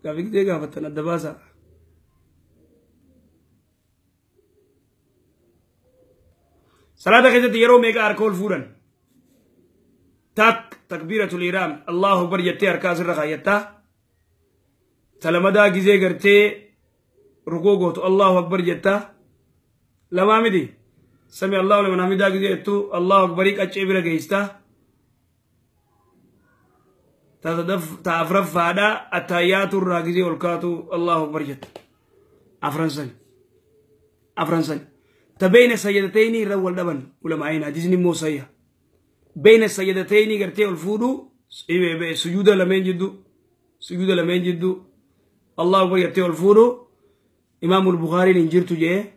gaafii gisee gaafattan adda baasaa. Salaata keessatti yeroo meeqa harka ol fuudhan? Tak takbiiratul ihraam Allahu akbar jettee harka asirra kaayyattaa. Talamadaa gisee gartee rukuu gootu Allahu akbar jettaa. Lamaa miti sami Allahu liman hamidaa gisee jettu Allahu akbarii qaccee bira geesstaa. Ta afraffaadhaa attayyaatu irraa gisee ol kaatu Allahu akbar jetta. Afran sani. Afran sani. تبين السجدتين رول دبن علماء حديث موسى بين السجدتين غرتي الفودو سجود لمن جدو سجود لمن جدو الله اكبر يرتي الفودو امام البخاري نجرتو جه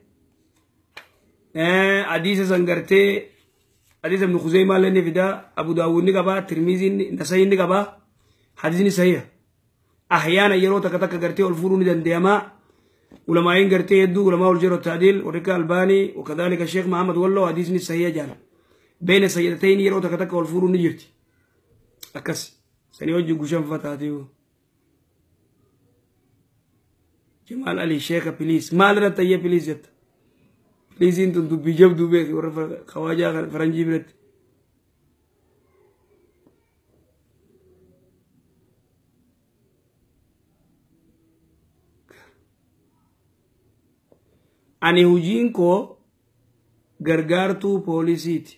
حديث سنغرتي حديث ابن خزيمه لن فدا ابو داوود نقبا ترمذي نسائي نقبا حديث صحيح احيانا يرو تك تك غرتي الفودو ندندما علماء غرتي يدو علماء الجر والتعديل وركا الباني وكذلك الشيخ محمد والله حديثني صحيح جان بين السيدتين يرو تكتك والفور نجرتي أكس سني وجه قشام فتاتيو جمال علي شيخ بليز ما لنا تيه بليز جت بليز انتم دبي جب دبي ورا خواجه فرنجي بلد Ani hojiin koo gargaartuu poolisiiti.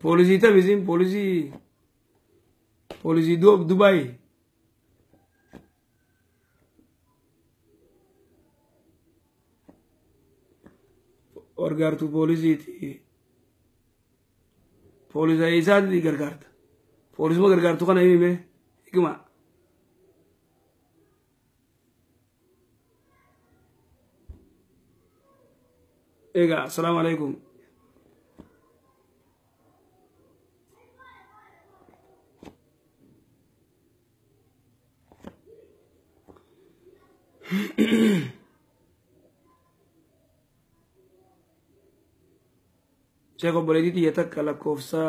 Poolisii taphisiin poolisii poolisii Dubaay. Gargaartuu poolisiiti. Poolisa isaati gargaarta. Poolisuma gargaartuu kana himi hikma. Egaa assalaamu alaikum. Sheekh obboleettii xiyya takka lakkoofsa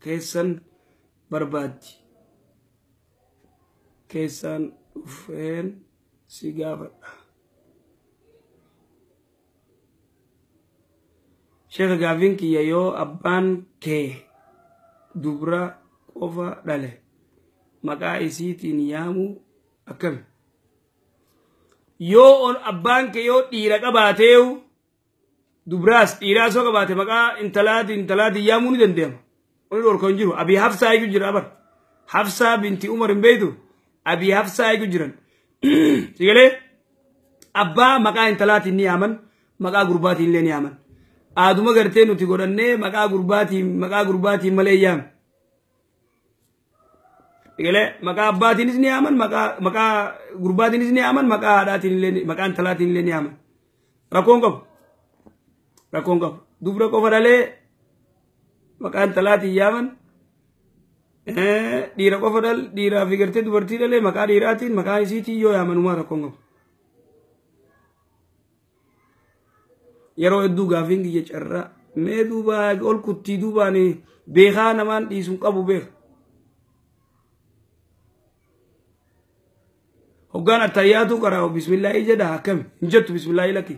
keessan barbaaddi. Keessaan dhufeen si gaafadha. Sheekh gaafiin kiyya yoo abbaan kee dubra qofa dhale maqaa isiitiin yaamu akkami? Yoo abbaan kee yoo dhiira qabaateewu dubraas dhiiraas yoo qabaate maqaa intalaatiin yaamuu ni danda'ama. Oni dhorka hin jiru. Abii Hafsaa iyyuu jira bar. Hafsaa binti Umar hin beektu. Abii Hafsaa eegu jiran. Sigalee abbaa maqaa intalaatiin ni yaaman, maqaa gurbaatiin illee ni yaaman. Aaduma gartee nuti godhannee maqaa gurbaatiin malee yaam. Sigalee maqaa abbaatiinis ni yaaman, maqaa gurbaatiinis ni yaaman, maqaa haadhaatiin illee maqaa intalaatiin illee ni yaaman. Rakkoon qabu. Rakkoon qabu. Dubra qofa dhalee maqaa intalaatiin yaaman. Dhiira qofa dhal dhiiraa fi gartee dubartii dhalee maqaa dhiiraatiin maqaa isiitiin yoo yaamanumaa rakkoon qabu. Yeroo hedduu gaafiin kiyya carraa mee duuba ol kuttii duubaan beekaa namaan dhiisuun qabu beeka. Hoggaan attayyaatu qaraa bismillaahi jedha akkami hin jettu bismillaahi lakki.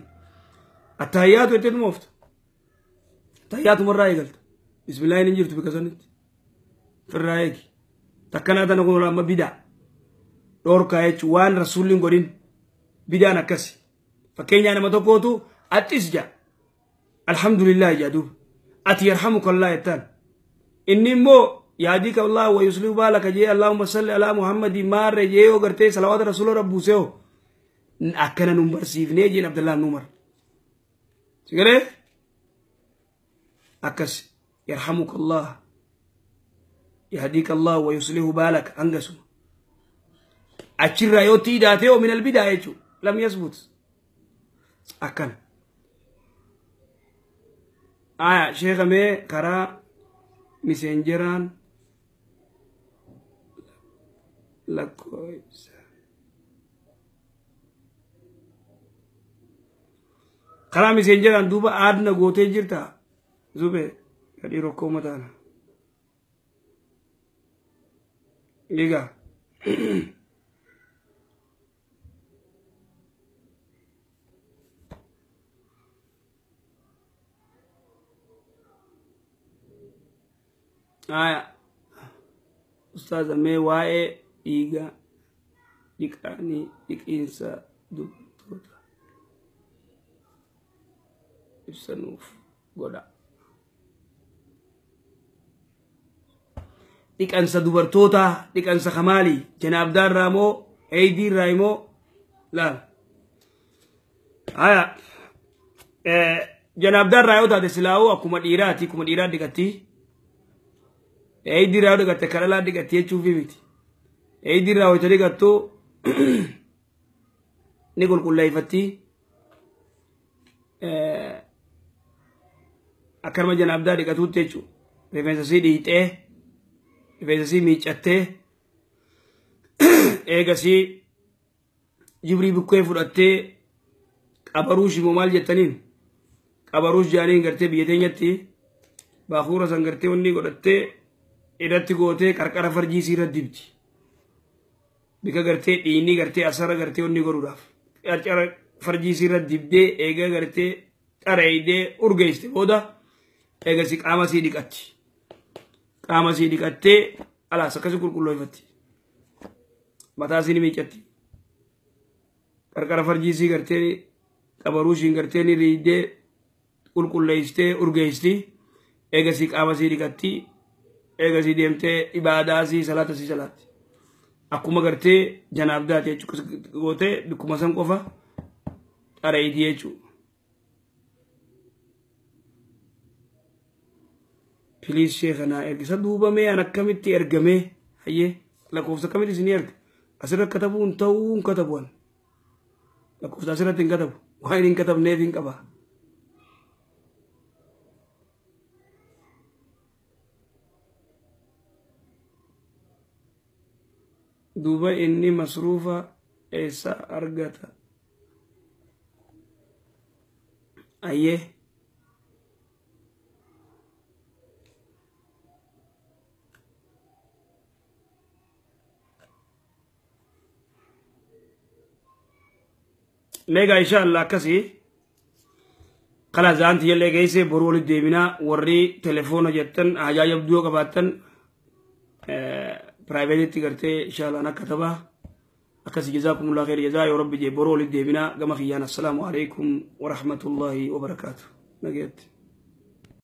Attayyaatu jetteetuma oofta. Attayyaatumarraa eegalta. Bismillaahiin hin jirtu bika sanitti. Firraa eegi. Takkanaa tana kun amma bidaa. Dhoorkaa jechuun waan rasuulli hin godhin bidaan akkasi. Fakkeenyaa nama tokkootu axxis jaa. Alhamdulillah jaa duuba. Ati yarhamukallah jettaan. Inni immoo yaadika Allah wa yuslihu baalaka jee Allahumma salli alaa Muhammadin maarre jee yoo gartee salawaata rasuula rabbuusee hoo akkana nun barsiifnee jeen Abdallah ibn Umar. Sigalee akkas yarhamukallah yahdika Allah wa yuslihu baalaka hangasuma. Achirraa yoo tiidaatee hoo min albidaa jechuudha. Lam yasbut. Akkana. Aya sheekha mee karaa miseenjeraan lakkoofsa karaa miseenjeraan duuba aadna gootee jirta zube gadhii rokkoo mataana egaa Aya ustaaza mee waa'ee dhiiga dhiqaanii dhiqiinsa dubartoota ibsanuuf godha. Dhiqansa dubartoota dhiqansa kamaalii janaabdaarraa moo eeydiirraa immoo laal. Aya janaabdaarraa yoo taate silaa'uu akkuma dhiiraati akkuma dhiiraa dhiqatti. Eeydiirraa yoo dhiqatte kadhalaa dhiqatti jechuufi miti. Eeydiirraa wayita dhiqattu ni qulqulleeffatti. Akkanuma janaabdaa dhiqatuutti jechuudha. Rifeensa sii dhiixee, rifeensa sii miiccattee, eegasii jibrii bukkee fudhattee qabaruush immoo maal jettaniin qabaruush jaaniin gartee biyya teenyatti baakuura san gartee wanni godhattee irratti gootee qarqara farjii sii irra dibdi. Bika gartee dhiinni gartee asara gartee wanni godhuudhaaf. Qarqara farjii sii irra dibdee eega gartee xareeydee urgeessite booda eegasii qaama sii dhiqatti. Qaama sii dhiqattee alaas akkasi qulqulleeffatti. Mataa sii ni miiccatti. Qarqara farjii sii gartee qabaruushiin gartee ni riidee qulqulleessitee urgeessitti. Eegasii qaama sii dhiqatti. Eegasii deemtee ibaadaa sii salaata sii salaatti. Akkuma gartee janaabdaati jechuudha gootee bikkuma san qofa xareeyti jechuudha. Piliis sheekha naa ergisa duuba mee an akkamitti ergamee hayyee lakkoofsa akkamitti isinii erga asirra katabuun ta'uu hin katabu an lakkoofsa asirratti hin katabu waan hin katabneef hin qaba. Duuba inni masruufa eessa argata? Ayyee. Meegaa insha Allah akkasii kalaas zaanti jallee geessee boruu walitti deebinaa warri telefoona jettan hajaa jabduu yoo qabaattan piraayiveetitti gartee insha Allah akka taphaa akkasii jazaakumullah khayr jazaa yoo rabbi jee boruu walitti deebinaa gama kiyyaan assalaamu alaikum warahmatullahi wabarakaatu nageetti.